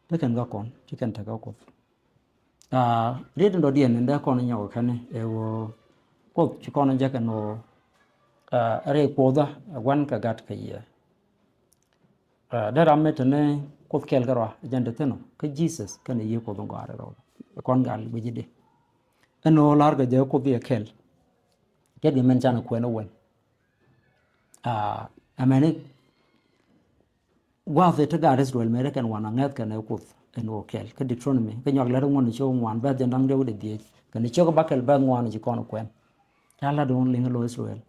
Te kɛn kä kɔn, te kɛn te kä Kuoth. Aa, riet in dɔ̱diɛn in dee kɔn nyɔk kɛn ɛ ɣöö Kuoth ci kɔn jek ɛn ɣöö, aa, rɛy Kuothä ɛ gua̱n kɛ gat kɛ yiëë. Aa, dee ram mi te ni Kuoth kɛɛl kärɔa jɛn te thi̱n ɔ kä Jesus kɛnɛ Yiëë Kuoth in gɔaa rɛl rɛw. Kɔn gal guic i̱di ɛn ɣöö la̱r kɛ jɛ Kuoth yɛ kɛɛl. Kɛ bi min canɛ kuɛn ɛ wän. Aa, amäni gua̱a̱th ɛ ti gaat Israel mëë ri kɛn wan a ŋäth kɛn ɛ Kuoth ɛn ɣöö kɛɛl kä Deuteronomy kä nyuak lät ŋuan ni cio̱k ŋuan bɛ̈th jɛn da̱ŋ diɔ̱k dee dhiec kɛn cio̱k bäkɛl bɛ̈th ŋuan ci kɔn kuɛn. Ca lat duŋ liŋ ɛ lo̱ Israel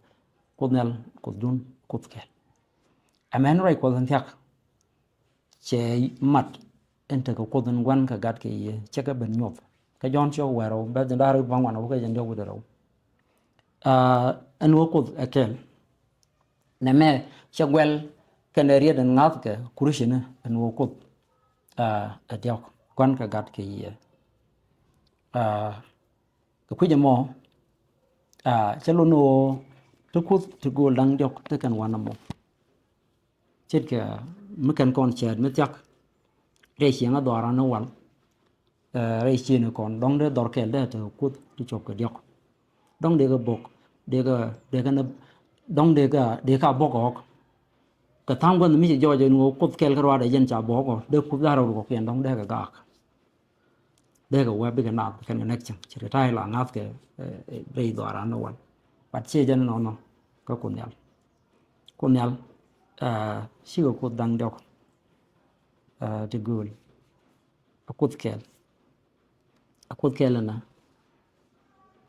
Kuoth Nhial Kuothdun Kuoth kɛl. Amäni ruac Kuɔth in thia̱k cɛ mat in tekɛ Kuoth in gua̱n kɛ gat kɛ yiëë cɛ kɛ ben nyuɔth. Kä Jɔ̱ɔ̱n cio̱k wäl rɛw bɛ̈th jɛn da̱ŋ rɛw bäŋ ŋuan wä kɛ jɛn diɔ̱k wi̱cdɛ rɛw. Aa, ɛn ɣöö Kuoth ɛ kɛl. Nɛmɛ cɛ guɛl kɛnɛ riet in ŋa̱thkɛ Kurucini ɛn ɣöö Kuoth, aa, ɛ diɔ̱k gua̱n kɛ gat kɛ yiëë. Aa, kɛ kui̱c ɛmɔ, aa, cɛ lon ɣöö ti Kuoth ti gööl da̱ŋ diɔ̱k ti kɛn wanɛ mɔ. Ce̱tkɛ mi kɛn kɔn cɛɛt mi thia̱k rɛy cieŋä dhɔaaran ni wal. Ɛ, rɛy ciëëni kɔn dɔ̱ŋ dee dhɔr kɛl dee te Kuoth ti cuɔp kɛ diɔ̱k. Dɔ̱ŋ dee kɛ bok dee kɛ dee kɛ ni dɔ̱ŋ dee kɛ dee kɛ a bok ɣɔk. Kɛ tha̱a̱ŋ gua̱n mi ci jɔɔc ɛn ɣöö Kuoth kɛl kärɔaadɛ jɛn ca bok ɣɔk dee Kuoth da̱r rɛw kɔkiɛn dɔ̱ŋ dee kɛ gaak. Dee kɛ wee bikɛ naath kɛn kɛ nɛk cäŋ ci ri ta̱a̱ la ŋa̱thkɛ, ɛ, ɛ, rɛy dhɔaaran ni wal. But ciɛ jɛn nɔnɔ kä Kuoth Nhial. Kuoth Nhial, ɛ, cikɛ Kuoth da̱ŋ diɔ̱k, ɛ, ti gööl. A Kuoth kɛl. A Kuoth kɛl ɛnɛ.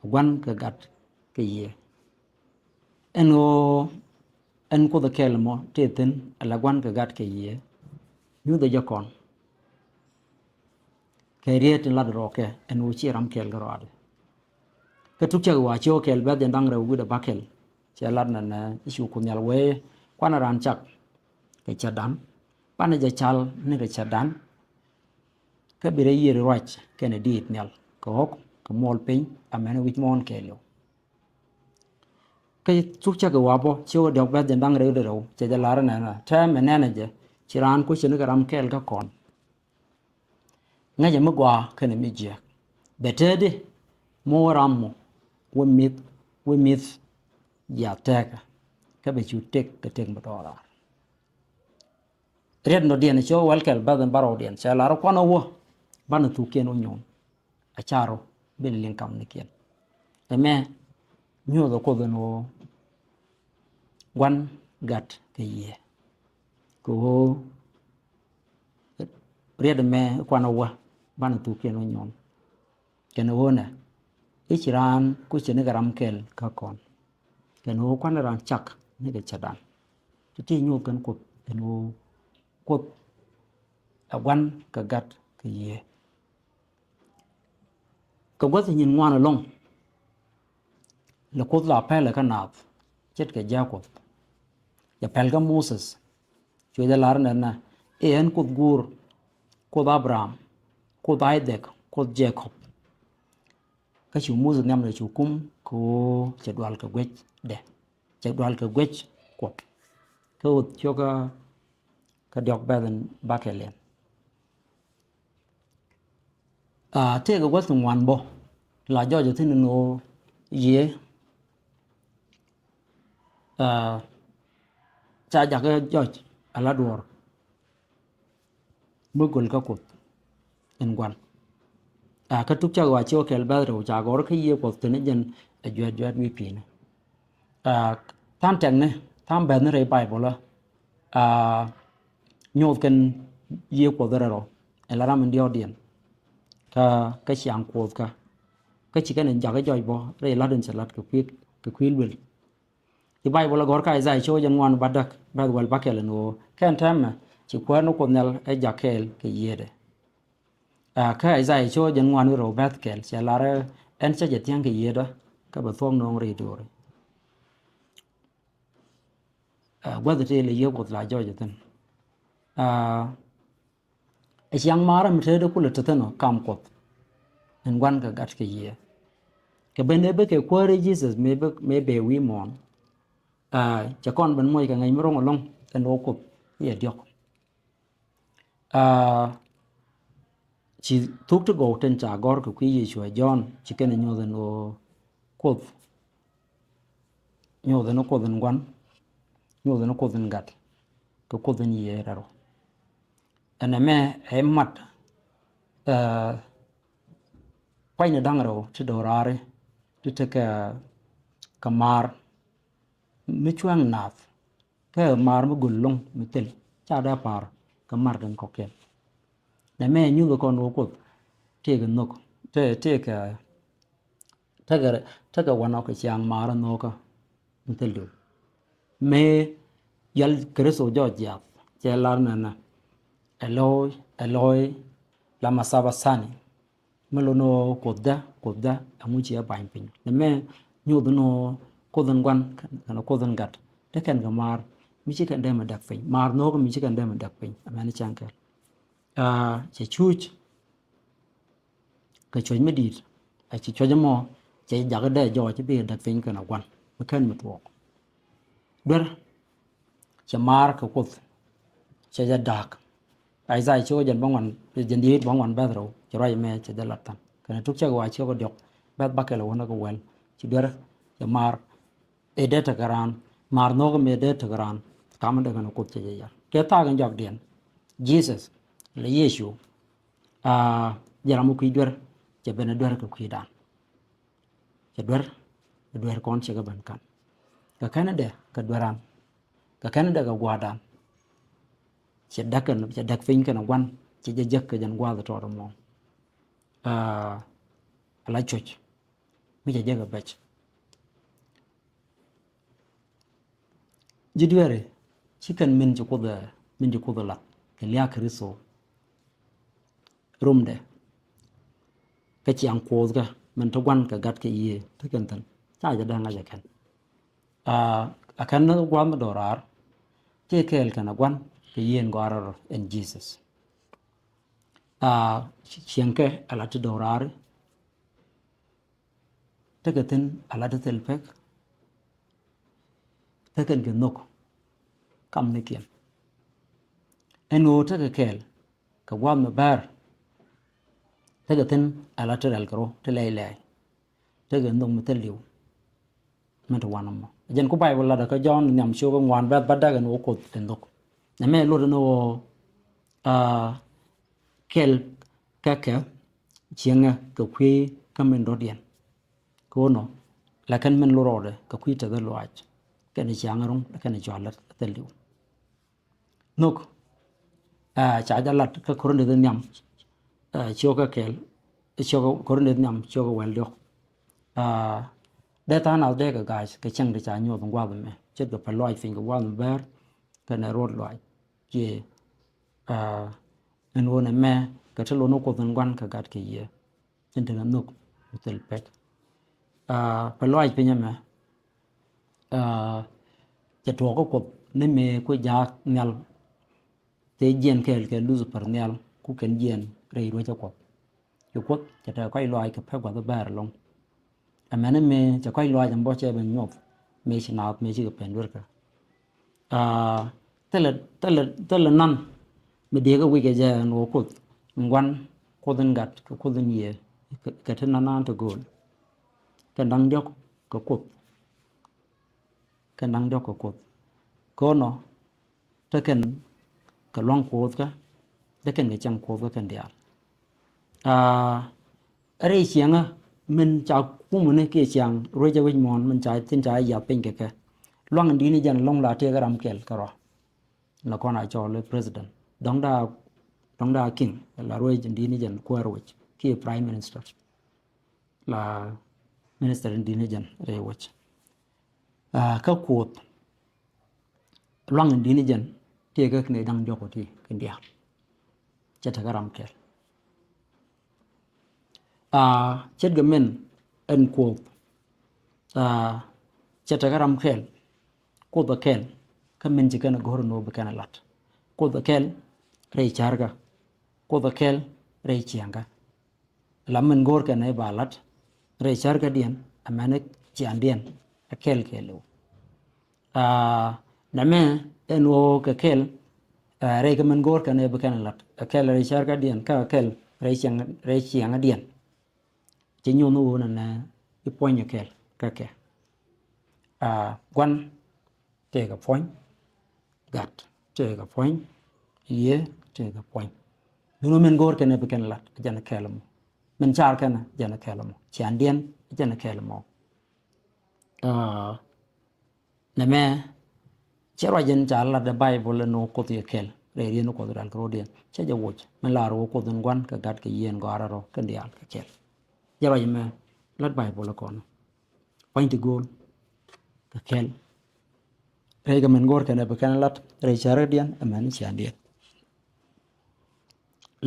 A gua̱n kɛ gat kɛ yiëë. Ɛn ɣöö ɛn Kuoth ɛ kɛl mɔ tëë thi̱n ala gua̱n kɛ gat kɛ yiëë. Nyuthɛ jɛ kɔn. Kɛ riet in lat rɔɔkɛ ɛn ɣöö ci ram kɛl kärɔaadɛ. Kä Tuk Cäkä Ɣɔaa ciök kɛl bɛ̈th jiɛn da̱ŋ rɛw wi̱cdɛ bäkɛl, cɛ lat nɛnɛ, i̱ cu Kuoth Nhial wee, kuanɛ raan cak kɛ cätdan, banɛ jɛ cal ni kɛ cätdan, kä bi rɛy yiëëri ruac kɛnɛ diit nhial kɛ ɣɔ̱k kɛ muɔɔl piny, amäni wi̱c muɔ̱ɔ̱n kɛɛliw. Kä Tuk Cäkä Ɣɔaa bä ciök diɔ̱k bɛ̈th jiɛn da̱ŋ rɛw wi̱cdɛ rɛw, cɛ jɛ lar nɛnɛ, täämɛ nɛnɛ jɛ, ci raan kuecä ni kɛ ram kɛl kä kɔn. Ŋäcɛ mi gɔaa kɛnɛ mi jiääk. Bɛ täätdi mi wä ram mɔ wä mi̱th, wä mi̱th jiath tɛɛkä, kä bɛ cu tëk kɛ tëk mi dɔɔraar. Riɛt nɔ diɛn cɛ wä wäl kɛl bäth in bärɔw diɛn, cɛ lar kuanɛ wä, banɛ thukkiɛn wä nyuɔ̱n. A carɔ bi liŋ kamnikiɛn. Ɛmɛ nyuɔth ɛ Kuoth ɛn ɣöö gua̱n gat kɛ yiëë. Kɛ ɣöö riɛt ɛmɛ kuanɛ wä, banɛ thukkiɛn wä nyuɔ̱n. Kɛn ɣöö nɛ, i̱ ci raan kuecä ni kɛ ram kɛl kä kɔn. Kɛn ɣöö kuanɛ raan cak ni kɛ cätdan. Ti ti nyuɔth kɛn Kuoth ɛn ɣöö Kuoth ɛ gua̱n kɛ gat kɛ yiëë. Kɛ gua̱th nyin ŋuan ɛlɔ̱ŋ, lɛ Kuoth la pɛlɛ kä naath ce̱tkɛ jiäk Kuɔth. Cɛ pɛl kä Moses, cuɛ jɛ lar nɛnɛ, i̱ ɣän Kuoth guur, Kuoth Abraham, Kuoth Isaac, Kuoth Jacob. Kä cu Moses nhiam nɛ cu kum kɛ ɣöö cɛ dual kɛ guecdɛ, cɛ dual kɛ guec Kuɔth. Kä Ɣöth ciök kä diɔ̱k bɛ̈th in bäkɛl in. Aa, tëëkɛ gua̱th ti ŋuan bä la jɔc thi̱n ɛn ɣöö yiëë, aa, ca jakä jɔc ala duɔ̱ɔ̱r mi göl kä Kuoth in gua̱n. Aa, kä Tuk Cäkä Ɣɔaa ciök kɛl bɛ̈th rɛw ca gɔ̱r kä yiëë Kuɔth teni jɛn ɛ juɛt juɛt wi̱i̱ pi̱i̱ni. Aa, tha̱a̱ŋ tɛkni, tha̱a̱ŋ bɛ̈thni rɛy Baibol ɛ, aa, nyuɔth kɛn yiëë Kuɔth rɛl rɔ ɛ la ram in diɔ̱ɔ̱kdiɛn kä, kä ciaŋ Kuɔth kä. Kä ci kɛn in jakä jɔc bä rɛy la̱t in cɛ la̱t kɛ kui̱, kɛ kui̱ luël. Ci Baibol ɛ gɔ̱r kä Isaiah ciök jɛn ŋuan bädäk bɛ̈th wäl bäkɛl ɛn ɣöö kɛn täämɛ ci Kuäär ni Kuoth Nhial ɛ jak kɛɛl kɛ yiëëdɛ. Aa, kä Isaiah ciök jɛn ŋuan wi̱i̱ rɛw bɛ̈th kɛl cɛ lar ɛ, ɛn cä jɛ thiäŋ kɛ yiëëdä kä bɛ thuɔ̱k nööŋ rɛy do̱ri. Aa, gua̱th tëë lɛ yiëë Kuoth la jɔc ɛ thi̱n. Aa, ɛ ciaŋ maarä mi te dee kulɛ te thi̱n ɔ kam Kuɔth in gua̱n kɛ gat kɛ yiëë. Kɛ ben ëë bä kɛ Kuääri Jesus mëë bä, mëë bɛ wi̱i̱ muɔ̱ɔ̱n. Aa, cɛ kɔn ben moc kɛ ŋäc mi ro̱ŋ ɛlɔ̱ŋ ɛn ɣöö Kuoth i̱ ɛ diɔ̱k. Aa, ci thuk ti gɔw tin ca gɔ̱r kɛ kui̱ Yecu ɛ Jɔ̱ɔ̱n ci kɛn ɛ nyuɔth ɛn ɣöö Kuoth, nyuɔth ɛn Kuoth in gua̱n, nyuɔth ɛn Kuoth in gat, kɛ Kuoth in yiëë rɛl rɔ. Ɛn ɛmɛ ɛ mat, aa, kuany ni da̱ŋ rɛw ti do̱raari ti tekɛ kɛ maar mi cua̱ŋ naath. Kä maar mi göl lo̱ŋ mi thil ca dee pa̱a̱r kɛ mar kɛn kɔ̱kiɛn. Nɛmɛ nyuthɛ kɔn wä Kuoth tëëkɛ nhök, tëë, tëëkɛ, tekɛ, tekɛ wanɔ kɛ ciaŋ maar nhökä mi thil diw. Mëë yal Kritho jɔɔc jiath cɛ lar nɛnɛ, Eloi, Eloi, lama sabakthani. Mi lot ni ɣöö Kuothdä, Kuothdä, ɛŋu ci ɛ bany piny? Nɛmɛ nyuth ni ɣöö Kuoth in gua̱n kɛnɛ Kuoth in gat te kɛn kɛ maar mi ci kɛn dee mi däk piny, maar nhökä mi ci kɛn dee mi däk piny. Amäni cäŋ kɛl. Aa, cɛ cuc kɛ cuec mi di̱i̱t, a ci cuec ɛmɔ cɛ jakä dee jɔɔc bi däk piny kɛnɛ gua̱n mi kɛn mi tuɔɔk. Duer cɛ maar kɛ Kuoth, cɛ jɛ da̱a̱k. Isaiah ciök jɛn bäŋuan, jɛn diet bäŋuan bɛ̈th rɛw, cɛ ruac ɛmɛ cɛ jɛ lat tha̱a̱ŋ. Kɛnɛ Tuk Cäkä Ɣɔaa ciök diɔ̱k bɛ̈th bäkɛl ɛ wänä kɛ wäl, ci duer cɛ maar ëë dee tekɛ raan, maar nhökä mëë dee tekɛ raan, kamä dee kɛnɛ Kuoth cɛ jɛ yar. Kɛ thaak in jɔakdiɛn, Jesus, lɛ Yecu, aa, jɛ ram mi kui̱ duer, cɛ ben ɛ duer kɛ kui̱dan. Cɛ duer, cɛ duer kɔn cɛ kɛ ben ka̱n. Kɛ kɛn dɛ kɛ dueran, kɛ kɛn dɛ kɛ gua̱a̱dan. Cɛ däk kɛn, cɛ däk piny kɛnɛ gua̱n, cɛ jɛ jek kɛ jɛn gua̱a̱th tɔɔt ɛmɔ. Aa, ala cuc mi cɛ jek kɛ bɛc. Ji̱ dueeri ci kɛn min ci Kuoth, min ci Kuoth lat kɛ lia̱a̱ Kritho. Romdɛ kä ciaŋ Kuɔthkä min te gua̱n kɛ gat kɛ yiëë te kɛn thi̱n, ca jɛ dee ŋa̱c ɛ kɛn. Aa, ɛ kɛn ni gua̱n mi do̱raar, tëë kɛɛl kɛn ɛ gua̱n kɛ yiëë in gɔaa rɛl rɔ ɛn Jesus. Aa, cieŋkɛ ɛ la ti do̱raari, tekɛ thi̱n ɛ la ti thil pek, tekɛn kɛ nhök kamnikiɛn. Ɛn ɣöö tekɛ kɛɛl kɛ gua̱a̱th mi bäär, tekɛ thi̱n ɛ la ti rɛl kɛ rɔ ti lɛy lɛy, tekɛ nhök mi thil diw. Min te wanɛ mɔ, jɛn ku Baibol latdä kä Jɔ̱ɔ̱n nhiam ciökä ŋuan bɛ̈th bädäk ɛn ɣöö Kuoth te nhök. Nɛmɛ luɔt ɛn ɣöö, aa, kɛl kä kɛ cieŋɛ kɛ kui̱ kä min dɔ̱diɛn. Kɛ ɣöö nɔ la kɛn min lot rɔɔdɛ kɛ kui̱ tekɛ lɔaac, kɛnɛ ciaŋ ro̱ŋ, kɛnɛ cɔal lät thil diw. Nhök, aa, ca jɛ lat kä Korinth nhiam, aa, ciökä kɛl, ciökä Korinth nhiam ciökä wäl diɔ̱k. Aa, dee tha̱a̱ŋ nath dee kɛ ga̱a̱c kɛ cäŋ ti ca nyuɔth in gua̱a̱th ɛmɛ, ce̱tkɛ pɛl lɔaac piny kɛ gua̱a̱th mi bäär kɛnɛ ruɔ̱t lɔaac. Ciɛ, aa, ɛn ɣöö nɛmɛ kɛ ti lot ni Kuoth in gua̱n kɛ gat kɛ yiëë, tin tekɛ nhök mi thil pek. Aa, pɛl lɔaac piny ɛmɛ, aa, cɛ tuɔɔk kä Kuoth ni mëë ku jaak nhial, tëë jiɛn kɛɛl kɛ Lucifer nhial, ku kɛn jiɛn rɛy ruecä Kuɔth. Ci Kuoth cɛ tekɛ kɔc lɔaac kɛ pek gua̱th bäär ɛlɔ̱ŋ. Amäni mëë cɛ kɔc lɔaac ɛn bä cɛ ben nyuɔth, mëë ci naath mëë cikɛ pɛn duerkä. Aa, thilɛ, thilɛ, thilɛ nan mi diëëkä wi̱c kɛ jɛ ɛn ɣöö Kuoth in gua̱n, Kuoth in gat, kɛ Kuoth in yiëë, kɛ, kɛ ti nan nan ti gööl. Kɛn da̱ŋ diɔ̱k kɛ Kuoth, kɛn da̱ŋ diɔ̱k kɛ Kuoth. Kɛ ɣöö nɔ te kɛn kɛ lua̱ŋ Kuɔthkä, te kɛn kɛ cäŋ Kuɔthkä kɛn diaal. Aa, rɛy ciɛŋä min ca kumuni kiɛ ciaŋ ruecä wi̱c muɔ̱ɔ̱n min ca, tin ca yath piny kɛ kɛ. Luaŋ in di̱t ni jɛn ɛlɔ̱ŋ la tëëkä ram kɛl kärɔa. La kɔn a cɔɔl i̱ president. Dɔ̱ŋ daa, dɔ̱ŋ daa king, la ruec in di̱t ni jɛn kuäär wec kiɛ prime minister. La minister in di̱t ni jɛn rɛy wec. Aa, kä Kuoth, luaŋ in di̱t ni jɛn tëëkä kɛn da̱ŋ diɔ̱k ɔ ti kɛn diaal. Cɛ tekɛ ram kɛl. Aa, ce̱tkɛ min ɛn Kuoth, aa, cɛ tekɛ ram kɛl. Kuoth ɛ kɛl kä min ci kɛn ɛ go̱r ni ɣöö bi kɛn ɛ lat. Kuoth ɛ kɛl rɛy cärkä. Kuoth ɛ kɛl rɛy ciɛŋkä. La min go̱o̱r kɛn ɛ ba lat rɛy cärkädiɛn, amäni ciaaŋdiɛn ɛ kɛl kɛɛliw. Aa, nɛmɛ ɛn ɣöö kɛ kɛl, aa, rɛy kɛ min go̱o̱r kɛn ɛ bi kɛn ɛ lat, ɛ kɛl rɛy cärkädiɛn kä ɛ kɛl rɛy ciɛŋ, rɛy ciɛŋädiɛn. Ci nyuɔ̱n ɣöö nɛnɛ i̱ puɔ̱ny ɛ kɛl kä kɛ. Aa, gua̱n tëëkɛ puɔ̱ny, gat tëëkɛ puɔ̱ny, yiëë tëëkɛ puɔ̱ny. Duundɛ min go̱o̱r kɛn ɛ bi kɛn lat, jɛn ɛ kɛl ɛmɔ. Min car kɛn ɛ, jɛn ɛ kɛl ɛmɔ. Ciaaŋdiɛn, jɛn ɛ kɛl ɛmɔ. Aa, nɛmɛ cɛ ruac in ca lat ɛ Baibol ɛn ɣöö Kuoth yɛ kɛl rɛy riet ni Kuɔth rɛl kɛ ro̱diɛn. Cɛ jɛ woc min lar ɣöö Kuoth in gua̱n kɛ gat kɛ yiëë in gɔaa rɛl rɔ kɛn diaal kɛ kɛl. Jɛ ruac ɛmɛ lat Baibol ɛ kɔn. Pua̱ny ti gööl kɛ kɛl. Rɛy kɛ min go̱o̱r kɛn ɛ bi kɛn lat rɛy cärkädiɛn amäni ciaaŋdiɛn.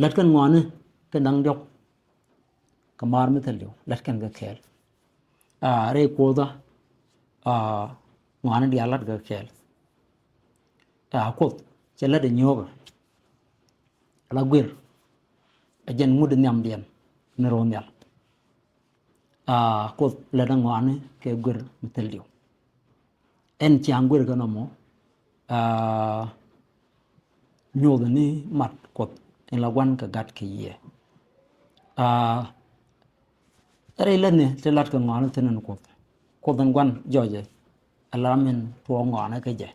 Lät kɛn ŋɔaani kɛn da̱ŋ diɔ̱k kɛ maar mi thil diw, lät kɛn kɛ kɛɛl. Aa, rɛy Kuothä, aa, ŋɔaani diaal lät kɛ kɛɛl. Aa, Kuoth cɛ lät ɛ nyuɔ̱ɔ̱kä. La guir ɛ jɛn ŋut nhiamdiɛn ni ro̱o̱ nhial. Aa, Kuoth lät ɛ ŋɔaani kɛ guir mi thil diw. Ɛn ciaŋ guir kɛ nɔmɔ, aa, nyuuth ni mat Kuoth in la gua̱n kɛ gat kɛ yiëë. Aa, rɛy lätni ti lat kɛ ŋɔaani thi̱n ɛn Kuoth. Kuoth in gua̱n jɔcɛ ɛ la ram in tuɔɔk ŋɔaani kä jɛ.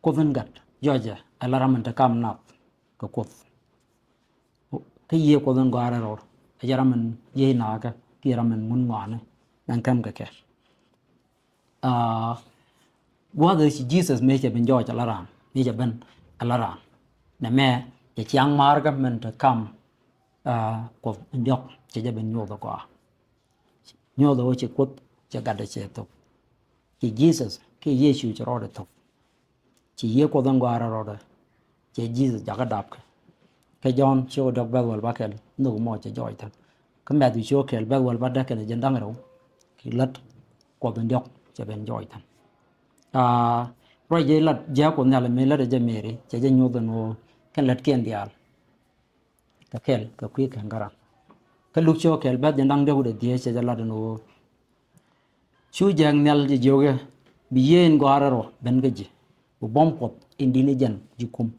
Kuoth in gat jɔcɛ ɛ la ram in te kam nath kɛ Kuoth. Kä yiëë Kuɔth in gɔaa rɛl rɔ, ɛ jɛ ram in yiëë naakä kiɛ ram in ŋun ŋɔaani ɛn kɛm kɛ kɛ. Aa, gua̱a̱th ëë ci Jesus mëë cɛ ben jɔɔc ala raan, mëë cɛ ben ala raan. Nɛmɛ cɛ ciaŋ maarkä min te kam, aa, Kuɔth in diɔ̱k cɛ jɛ ben nyuɔth ɛ gɔaa. Nyuɔth ɛ ɣöö ci Kuoth cɛ gatdɛ cɛ thop. Ci Jesus kiɛ Yecu cɛ rɔɔdɛ thop. Ci yiëë Kuɔth in gɔaa rɛl rɔɔdɛ, cɛ Jesus jakä dapkɛ. Kä Jɔ̱ɔ̱n ciökɛ diɔ̱k bɛ̈th wäl bäkɛl, nhök mɔ cɛ jɔɔc thi̱n. Kä Mɛthiw ciök kɛl bɛ̈th wäl bädäk kɛnɛ jiɛn da̱ŋ rɛw, kɛ lät Kuɔth in diɔ̱k cɛ ben jɔɔc thi̱n. Aa, ruac jɛ lat jiäk Kuɔth Nhial mi lät jɛ Mɛri, cɛ jɛ nyoth ɛn ɣöö kɛn lätkiɛn diaal kɛ kɛl kɛ kui̱ kɛn kä ran. Kä Luk ciök kɛl bɛ̈th jiɛn da̱ŋ diɔ̱k wi̱cdɛ dhieec, cɛ jɛ lat ɛn ɣöö cu jääk nhial jɛ jiök i̱, bi Yiëë in Gɔaa Rɛl Rɔ ben kä ji̱, bi buɔ̱m Kuɔth in di̱t ni jɛn ji̱ kum,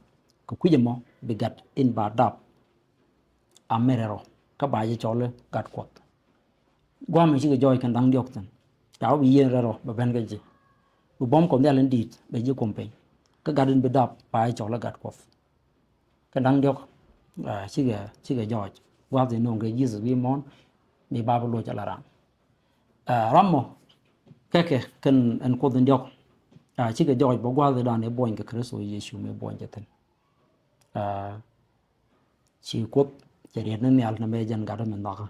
kɛ kui̱c ɛmɔ bi gat in ba dap a met rɛl rɔ, kä ba jɛ cɔl i̱ Gat Kuɔth. Gua̱a̱th mi cikɛ jɔɔc kɛn da̱ŋ diɔ̱k thi̱n, ca wä bi Yiëë in Rɛl Rɔ bɛ ben kä ji̱, bi buɔ̱m Kuɔth Nhial in di̱i̱t bɛ ji̱ kum piny, kä gat in bi dap ba jɛ cɔl i̱ Gat Kuɔth. Kɛn da̱ŋ diɔ̱k, aa, cikɛ, cikɛ jɔɔc. Gua̱a̱th in nööŋ kɛ Jesus wi̱i̱ muɔ̱ɔ̱n, mi ba bi loc ala ran. Aa, ram mɔ kɛ kɛ kɛn ɛn Kuoth in diɔ̱k, aa, cikɛ jɔɔc bä gua̱a̱th in dan i̱ buɔ̱ny kɛ Kritho Yecu mi buɔ̱ny jɛ thi̱n. Aa, ci Kuoth cɛ riet ni nhial nɛmɛ jɛn gat mi nhɔkä.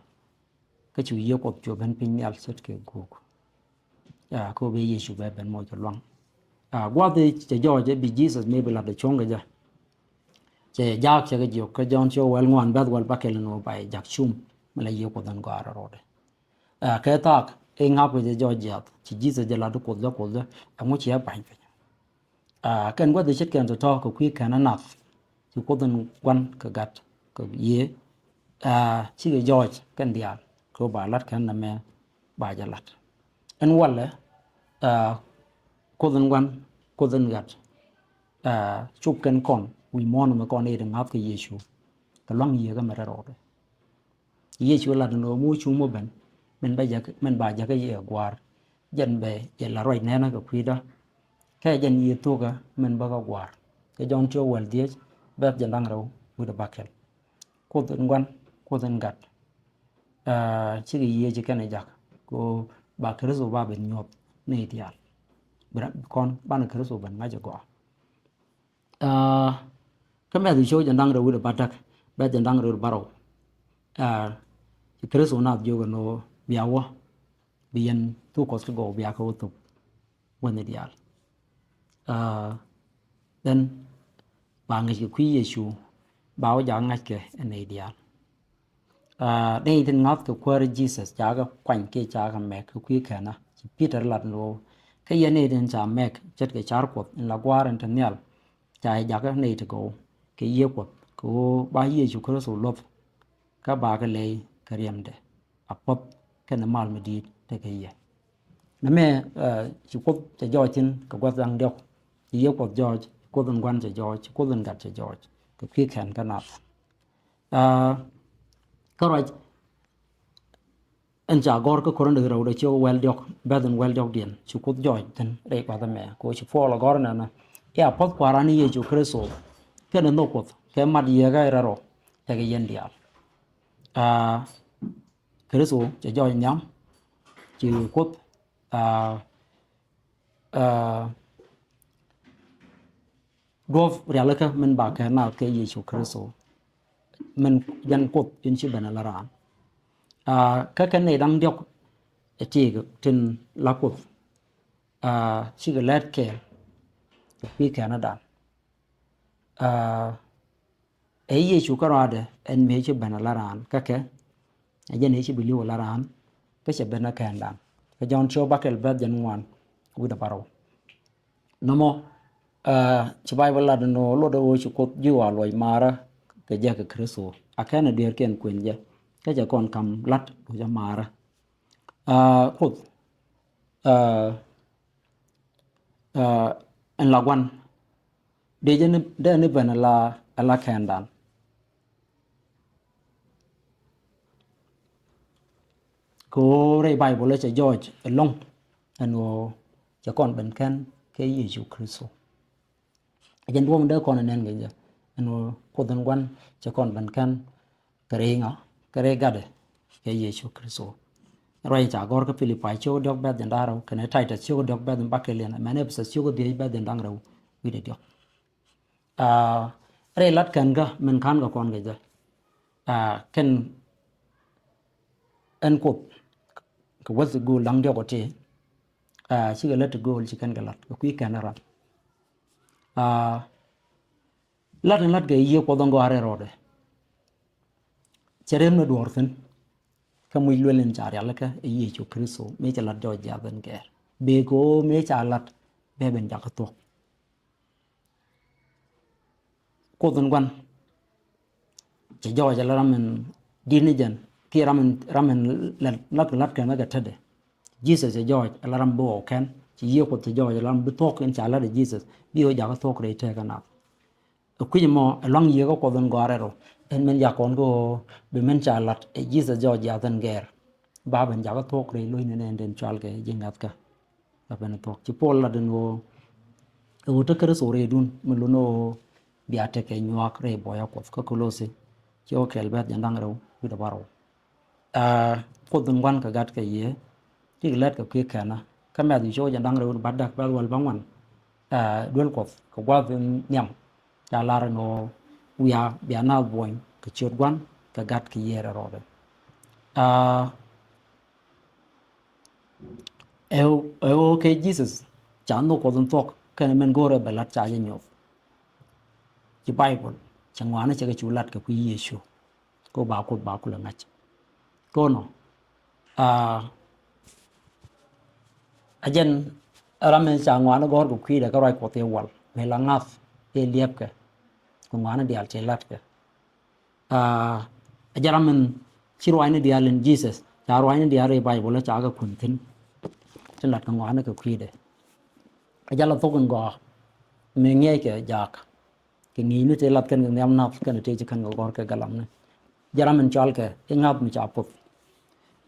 Kä cu Yiëë Kuɔth cu ben piny nhial ce̱tkɛ gök. Aa, kä ɣöö bi Yecu bɛ ben moc kɛ lua̱ŋ. Aa, gua̱a̱th in cɛ jɔɔc i̱ bi Jesus mi bi la̱t ɛ cuɔ̱ŋ kɛ jɛ, cɛ jaak cɛ kɛ jiök kä Jɔ̱ɔ̱n ciök wäl ŋuan bɛ̈th wäl bäkɛl ɛn ɣöö ba jɛ ja̱k cum mi la Yiëë Kuoth in Gɔaa Rɛl Rɔ. Aa, kɛ thaak i̱ ŋa̱pkɛ jɛ jɔɔc jiaath, ci Jesus jɛ lat i̱ Kuoth, Kuoth, ɛŋu ci ɛ ba̱ny piny? Aa, kɛn gua̱th i̱ ce̱tkɛn tɔ̱tɔ̱ kɛ kui̱ kɛn ɛ nath, ci Kuoth in Gua̱n kɛ Gat kɛ Yiëë, aa, cikɛ jɔɔc kɛn diaal kɛ ɣöö ba la̱t kɛn nɛmɛ ba jɛ la̱t. Ɛn walɛ, aa, Kuoth in Gua̱n, Kuoth in Gat, aa, cop kɛn kɔn wi̱i̱ muɔ̱ɔ̱n mi kɔn i̱ ti ŋa̱th kɛ Yecu kɛ lua̱ŋ Yiëë kä mɛ rɛl rɔɔdɛ. Yecu lat ɛn ɣöö mi wä cuŋ mi ben, min ba jäk, min ba jäkä yɛ Gua̱a̱r, jɛn bɛ yɛ la ruac nɛnä kɛ kui̱dä. Kɛ jɛn yiëë thuɔ̱kä min bä kä Gua̱a̱r. Kɛ Jɔ̱ɔ̱n ciök wäl dhieec bɛ̈th jiɛn da̱ŋ rɛw wi̱cdɛ bäkɛl. Kuoth in Gua̱n, Kuoth in Gat, aa, cikɛ Yiëë ci kɛn ɛ ja̱k kɛ ɣöö ba Kritho ba ben nyuɔ̱th nɛy diaal. Bi raan kɔn banɛ Kritho ben ŋa̱c ɛ gɔaa. Aa, kä Mɛthiw ciök jiɛn da̱ŋ rɛw wi̱cdɛ bädäk bɛ̈th jiɛn da̱ŋ rɛw bärɔw. Aa, ci Kritho naath jiök ɛn ɣöö bia wä, bi yɛn thuk Kuɔth kä gɔw bia kɛ wä thuk wäni diaal. Aa, then ba ŋäc kɛ kui̱ Yecu, ba wä jakä ŋa̱ckɛ ɛ nɛy diaal. Aa, nɛy tin ŋa̱th kɛ Kuäär Jesus, ca kɛ kuany kiɛ ca kɛ mɛk kɛ kui̱ kɛnä. Ci Pi̱tɛr lat ni ɣöö, kä yɛn nɛy tin ca mɛk ce̱tkɛ ca̱r Kuɔth in la Gua̱a̱r in te nhial, ca jɛ jakä nɛy ti gɔw kɛ Yiëë Kuɔth, kɛ ɣöö ba Yecu Kritho luɔ̱th, kä ba kɛ lɛy kɛ riɛmdɛ a puɔ̱th kɛnɛ mal mi di̱i̱t tekɛ yɛ. Nɛmɛ, aa, ci Kuoth cɛ jɔɔc thi̱n kɛ gua̱th da̱ŋ diɔ̱k. Ci Yiëë Kuɔth jɔɔc, ci Kuoth in Gua̱n cɛ jɔɔc, ci Kuoth in Gat cɛ jɔɔc kɛ kui̱ kɛn kä nath. Aa, kä ruac ɛn ca gɔ̱r kä Korinth rɛwdɛ ciök wäl diɔ̱k bɛ̈th in wäl diɔ̱kdiɛn, ci Kuoth jɔɔc thi̱n rɛy gua̱th ɛmɛ. Kɛ ɣöö ci Puɔl ɛ gɔ̱r nɛnɛ i̱ a puɔ̱th Kua̱ran ni Yecu Kritho kɛnɛ nhök Kuɔth kɛ mat Yiëë kä rɛl rɔ tekɛ yɛn diaal. Aa, Kritho cɛ jɔɔc nhiam, ci Kuoth, aa, aa, duɔ̱ɔ̱p rialikä min ba kɛ naath kɛ Yecu Kritho, min jɛn Kuoth in ci ben ala raan. Aa, kä kɛn nɛy da̱ŋ diɔ̱k ɛ ti̱i̱k tin la Kuoth, aa, cikɛ lɛt kɛɛl kɛ kui̱ kɛnädan. Aa, ɛ Yecu kärɔadɛ ɛn mëë ci ben ala raan kä kɛ, ɛ jɛn ëë ci bi li̱w ala raan, kä cɛ ben ɛ kɛndan. Kä Jɔ̱ɔ̱n ciök bäkɛl bɛ̈th jiɛn ŋuan wi̱cdɛ bärɔw. Nɔmɔ, aa, ci Bayböl lat ɛn ɣöö luɔtdɛ ɣöö ci Kuoth ji̱ ɣɔaa luɔc maarä kɛ jɛ kɛ Kritho, a kɛn ɛ dueerkiɛn kuën jɛ, kä cɛ kɔn ka̱m la̱t luɔcä maarä. Aa, Kuoth, aa, aa, ɛn la Gua̱n, dee jɛ ni, dee ni ben ala, ala kɛndan. Kɛ ɣöö rɛy Bayböl cɛ jɔɔc ɛlɔ̱ŋ ɛn ɣöö cɛ kɔn ben kɛn kɛ Yecu Kritho. Ɛ jɛn duɔ̱ɔ̱p in dee kɔn ɛ nɛn kɛ jɛ ɛn ɣöö Kuoth in Gua̱n cɛ kɔn ben kɛn kɛ rɛy ŋa, kɛ rɛy gatdɛ kɛ Yecu Kritho. Ruac ca gɔ̱r kä Pilipai ciök diɔ̱k bɛ̈th jiɛn da̱ŋ rɛw, kɛnɛ Taitɔth ciök diɔ̱k bɛ̈th in bäkɛl yɛn, amäni Ɛpɛthɔth ciök dhieec bɛ̈th jiɛn da̱ŋ rɛw wi̱cdɛ diɔ̱k. Aa, rɛy lat kɛn kä min ka̱n kɛ kɔn kɛ jɛ. Aa, kɛn ɛn Kuoth kɛ wäth ti gööl da̱ŋ diɔ̱k ɔ ti, aa, cikɛ lät ti gööl ci kɛn kɛ lat kɛ kui̱ kɛn ran. Aa, lat in lat kɛ Yiëë Kuɔth in Gɔaa Rɛl Rɔɔdɛ. Cɛ rem ni duɔ̱ɔ̱r thi̱n. Kä muc luel in ca rialikä ɛ Yecu Kritho mëë cɛ lat jɔɔc jiath in gɛɛr. Bee kɛ ɣöö mëë ca lat bɛ ben jakä thuɔ̱k. Kuoth in gua̱n cɛ jɔɔc ala ram in di̱t ni jɛn kiɛ ram in, ram in lat, lat kɛ lat kɛn kɛ tetdɛ. Jesus cɛ jɔɔc ala ram bi ɣɔw kɛn, ci Yiëë Kuɔth cɛ jɔɔc ala ram bi thuɔ̱k in ca lat ɛ Jesus bi ɣöö jakä thuɔ̱k rɛy tëkä nath. Ɛ kui̱c mɔ ɛ lua̱ŋ Yiëë kä Kuɔth in gɔaa rɛl rɔ. Ɛn min jakɔn kä ɣöö bi min ca lat ɛ Jesus jɔɔc jiath in gɛɛr, ba ben jakä thuɔ̱k rɛy lo̱cni nɛn den cɔalkɛ ji̱ ŋa̱thkä. Kä ben thuɔ̱k ci Puɔl lat in ɣöö ɛ ɣöö te Kritho rɛydun mi lun ɣöö bia tekɛ nyuak rɛy buɔyä Kuɔth. Kä Kolosi ci ɣä kɛl bɛ̈th jɛn da̱ŋ rɛw wi̱cdɛ bärɔw. Aa, Kuoth in gua̱n kɛ gat kɛ Yiëë, ti kɛ lät kɛ kui̱ kɛnä. Kä Mɛthiw ci ɣä jɛn da̱ŋ rɛw wi̱cdɛ bädäk bɛ̈th wäl bäŋuan. Aa, duel Kuɔth kɛ gua̱th in nhiam ca lar in ɣöö wiaa bia naath buɔ̱ny kɛ ciöt Gua̱n kɛ gat kɛ Yiëë rɛl rɔɔdɛ. Aa, ɛ ɣöö, ɛ ɣöö kɛ Jesus ca nhök Kuɔth in thuɔ̱k kɛnɛ min go̱o̱rɛ bɛ lat ca jɛ nyuɔth. Ci Baibol cɛ ŋɔaani cɛ kɛ cu lat kɛ kui̱ Yecu. Kä ba Kuoth ba kulɛ ŋa̱c. Kä nɔ, aa, ɛ jɛn ram in ca ŋɔaani gɔ̱r kɛ kui̱dɛ kä ruac Kuɔth i̱ wal mëë la ŋa̱th i̱ liɛpkɛ. Kɛ ŋɔaani diaal cɛ latkɛ. Aa, ɛ jɛn ram in ci ruacni diaal in Jesus ca ruacni diaal rɛy Baibol ca kɛ kuny thi̱n. Ti lat kɛ ŋɔaani kɛ kui̱dɛ. Ɛ jɛn la thok in gɔaa mëë ŋiɛckɛ jaak. Kɛ ŋi̱i̱cni tëë lath kɛn kɛ nhiam nath kɛnɛ tëë ci kɛn kɛ gɔ̱r kɛ galamni. Jɛn ram min cɔalkɛ i̱ ŋa̱th mi ca poth.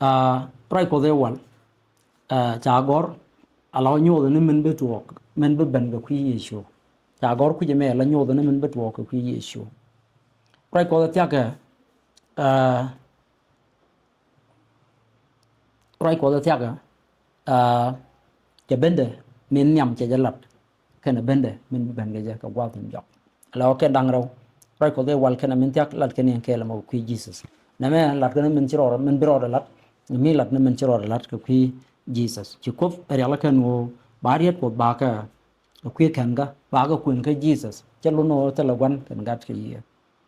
Aa, ruac Kuɔth ëë wal, aa, ca gɔ̱r ala wä nyothɛ ni min bi tuɔɔk, min bi ben kɛ kui̱ Yecu. Ca gɔ̱r kui̱c ɛmɛ ala nyothɛ ni min bi tuɔɔk kɛ kui̱ Yecu. Ruac Kuɔth ɛ thia̱kɛ, aa, ruac Kuɔth ɛ thia̱kɛ, aa, cɛ bendɛ min nhiam cɛ jɛ lat kɛnɛ bendɛ min bi ben kɛ jɛ kɛ gua̱a̱th in jɔk. Ala wä kɛn da̱ŋ rɛw, ruac Kuɔth ëë wal kɛnɛ min thia̱k lat kɛn yɛn kɛɛl ɛmɔ kɛ kui̱ Jesus. Nɛmɛ lat kɛn min ci rɔɔdɛ, min bi rɔɔdɛ lat, mi lat ni min ci rɔɔdɛ lat kɛ kui̱ Jesus. Ci Kuoth ɛ rialikä ɛn ɣöö ba riet Kuɔth ba kɛ kui̱ kɛn kä ba kɛ kuën kä Jesus. Cɛ lun ɣöö thilɛ Gua̱n kɛn gat kɛ Yiëë.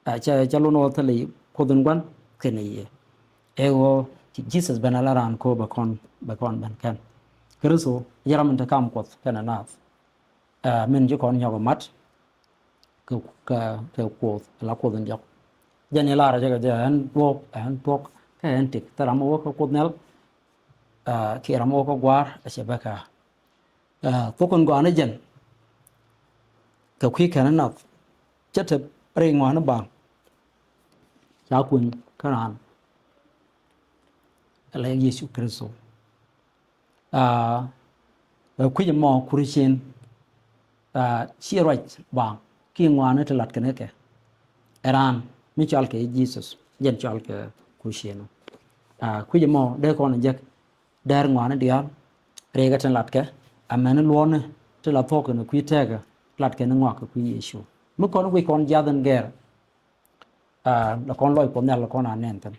Aa, cɛ, cɛ lun ɣöö thilɛ Kuoth in Gua̱n kɛnɛ Yiëë. Ɛ ɣöö ci Jesus ben ala raan kööbä kɔn, bɛ kɔn ben kɛn. Kritho jɛn ram min te kam Kuɔth kɛnɛ naath. Aa, min ci kɔn nyɔk ɛ mat kɛ, kɛ, kɛ Kuoth, ala Kuoth in diɔk. Jɛn i̱ lar ɛ jɛ kɛ jɛ ɛn duɔ̱ɔ̱p, ɛn thuɔ̱k, kɛ ɛn tëk. Thil ram mi wä kä Kuoth Nhial, aa, kiɛ ram mi wä kä Gua̱a̱r, ɛ cɛ bä kä. Aa, thok in gɔaa ni jɛn kɛ kui̱ kɛn nath, cɛ te rɛy ŋɔaani baaŋ ca kuny kä raan, ala Yecu Kritho. Aa, ɛ kui̱c ɛmɔ Kurithian, aa, ciɛ ruac baaŋ kiɛ ŋɔaani ti lat kɛn kɛ. Ɛ raan mi cɔalkɛ Jesus, jɛn cɔalkɛ Kurithian. Aa, kui̱c ɛmɔ dee kɔn jek dɛr ŋɔaani diaal, rɛy kɛ tin latkɛ, amäni luɔ̱ɔ̱ni ti la thuɔ̱k kɛn kui̱ tëkä, latkɛ ni ŋɔak kɛ kui̱ Yecu. Mi kɔn wi̱c kɔn jiath in gɛɛr, aa, la kɔn lɔc Kuɔth Nhial la kɔn a nɛn thi̱n.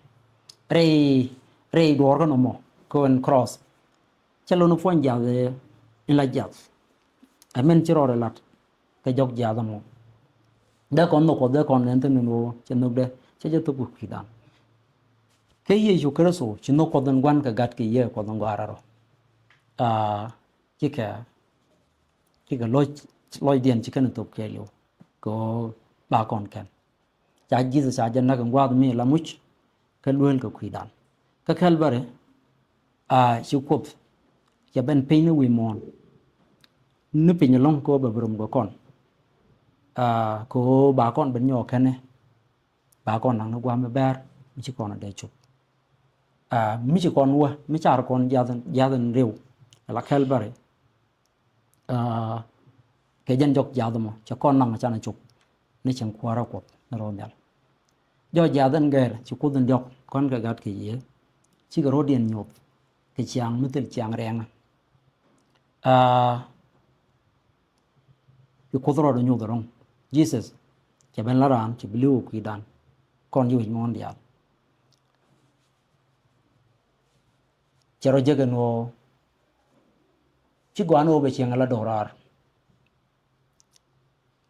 Rɛy, rɛy duɔ̱ɔ̱r kä nɔmɔ kɛ ɣöö ɛn cross, cɛ lun puɔ̱ny jiath in la jiath. Amäni ci rɔɔdɛ lat kɛ jɔk jiath ɛmɔ. Dee kɔn nhök Kuɔth, dee kɔn nɛn thi̱n ɛn ɣöö cɛ nhökdɛ, cɛ jɛ thop kɛ kui̱dan. Kɛ Yecu Kritho ci nhök Kuɔth in Gua̱n kɛ gat kɛ Yiëë Kuɔth in gɔaa rɛl rɔ. Aa, cikɛ, cikɛ lɔc, lɔcdiɛn ci kɛn thop kɛɛliw kɛ ɣöö ba kɔn kɛn. Ca Jesus ca jɛ näk in gua̱a̱th mi la muc kä lueel kɛ kui̱dan. Kä Calvary, aa, ci Kuoth cɛ ben piny ni wi̱i̱ muɔ̱ɔ̱n ni piny ɛlɔ̱ŋ kɛ ɣöö bɛ bi rom kɛ kɔn. Aa, kɛ ɣöö ba kɔn ben nyɔɔk kɛn ɛ, ba kɔn naŋ ni gua̱a̱th mi bɛ̈ɛ̈r mi ci kɔn a dee cop. Aa, mi ci kɔn wä, mi car kɔn jiath in, jiath in riw ala Calvary. Aa, kɛ jɛn jɔk jiath ɛmɔ cɛ kɔn naŋ canɛ cop ni cieŋ kuäärä Kuɔth ni rɔ nhial. Jɔk jiath in gɛɛr ci Kuoth in diɔk kɔn kɛ gat kɛ Yiëë, cikɛ rɔ̱diɛn nyuɔth kɛ ciaŋ mi thil ciaŋ rɛɛŋä. Aa, ci Kuoth rɔɔdɛ nyuɔth ɛlɔ̱ŋ. Jesus cɛ ben la raan, ci bi li̱w kɛ kui̱dan. Kɔn ji̱ wi̱c muɔ̱ɔ̱n diaal. Cɛ rɔ jek ɛn ɣöö ci gɔaa ni ɣöö bɛ ciɛŋ ala do̱raar.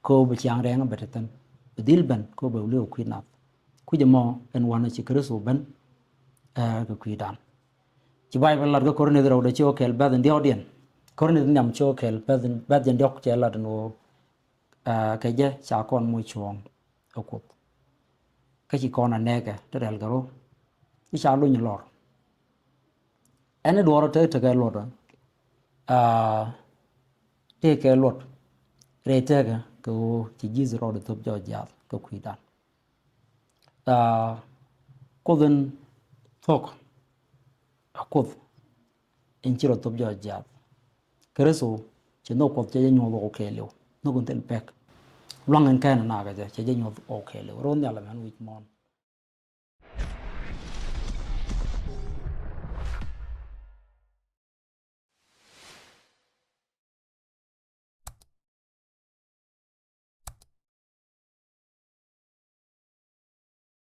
Kɛ ɣöö bɛ ciaŋ rɛɛŋä bɛ te thi̱n. Bɛ dhil ben kɛ ɣöö bɛ li̱w kui̱ nath. Kui̱c ɛmɔ ɛn wanɛ ci Kritho ben. kɛ kui̱dan. Ci Baibol lat kä Korinth rɛwdɛ ci wä kɛl bɛ̈th in diɔ̱kdiɛn. Korinth nhiam ci wä kɛl bɛ̈th in, bɛ̈th in diɔ̱k cɛ lat in ɣöö kɛ jɛ ca kɔn moc cuɔ̱ɔ̱ŋ ɛ Kuoth. Kä ci kɔn a nɛɛkɛ ti rɛl kɛ rɔ i̱ ca lony lɔr. Ɛn i̱ duɔrɔ te tekɛ luɔt tëëkɛ luɔt rɛy tëëkɛ kɛ ɣöö ci Ji̱th rɔɔdɛ thöp jɔɔc jiaath kɛ kui̱dan. Kuoth in thuɔ̱k a Kuoth in ci rɔ thöp jɔɔc jiaath. Kritho ci nhök Kuɔth cɛ jɛ nyuɔth ɣɔw kɛɛliw, nhök in thil pek. Luaŋ in kɛn nakɛ jɛ cɛ jɛ nyuɔth ɣɔw kɛɛliw. Ro̱o̱n nhial ɛmɛn wi̱c muɔ̱ɔ̱n.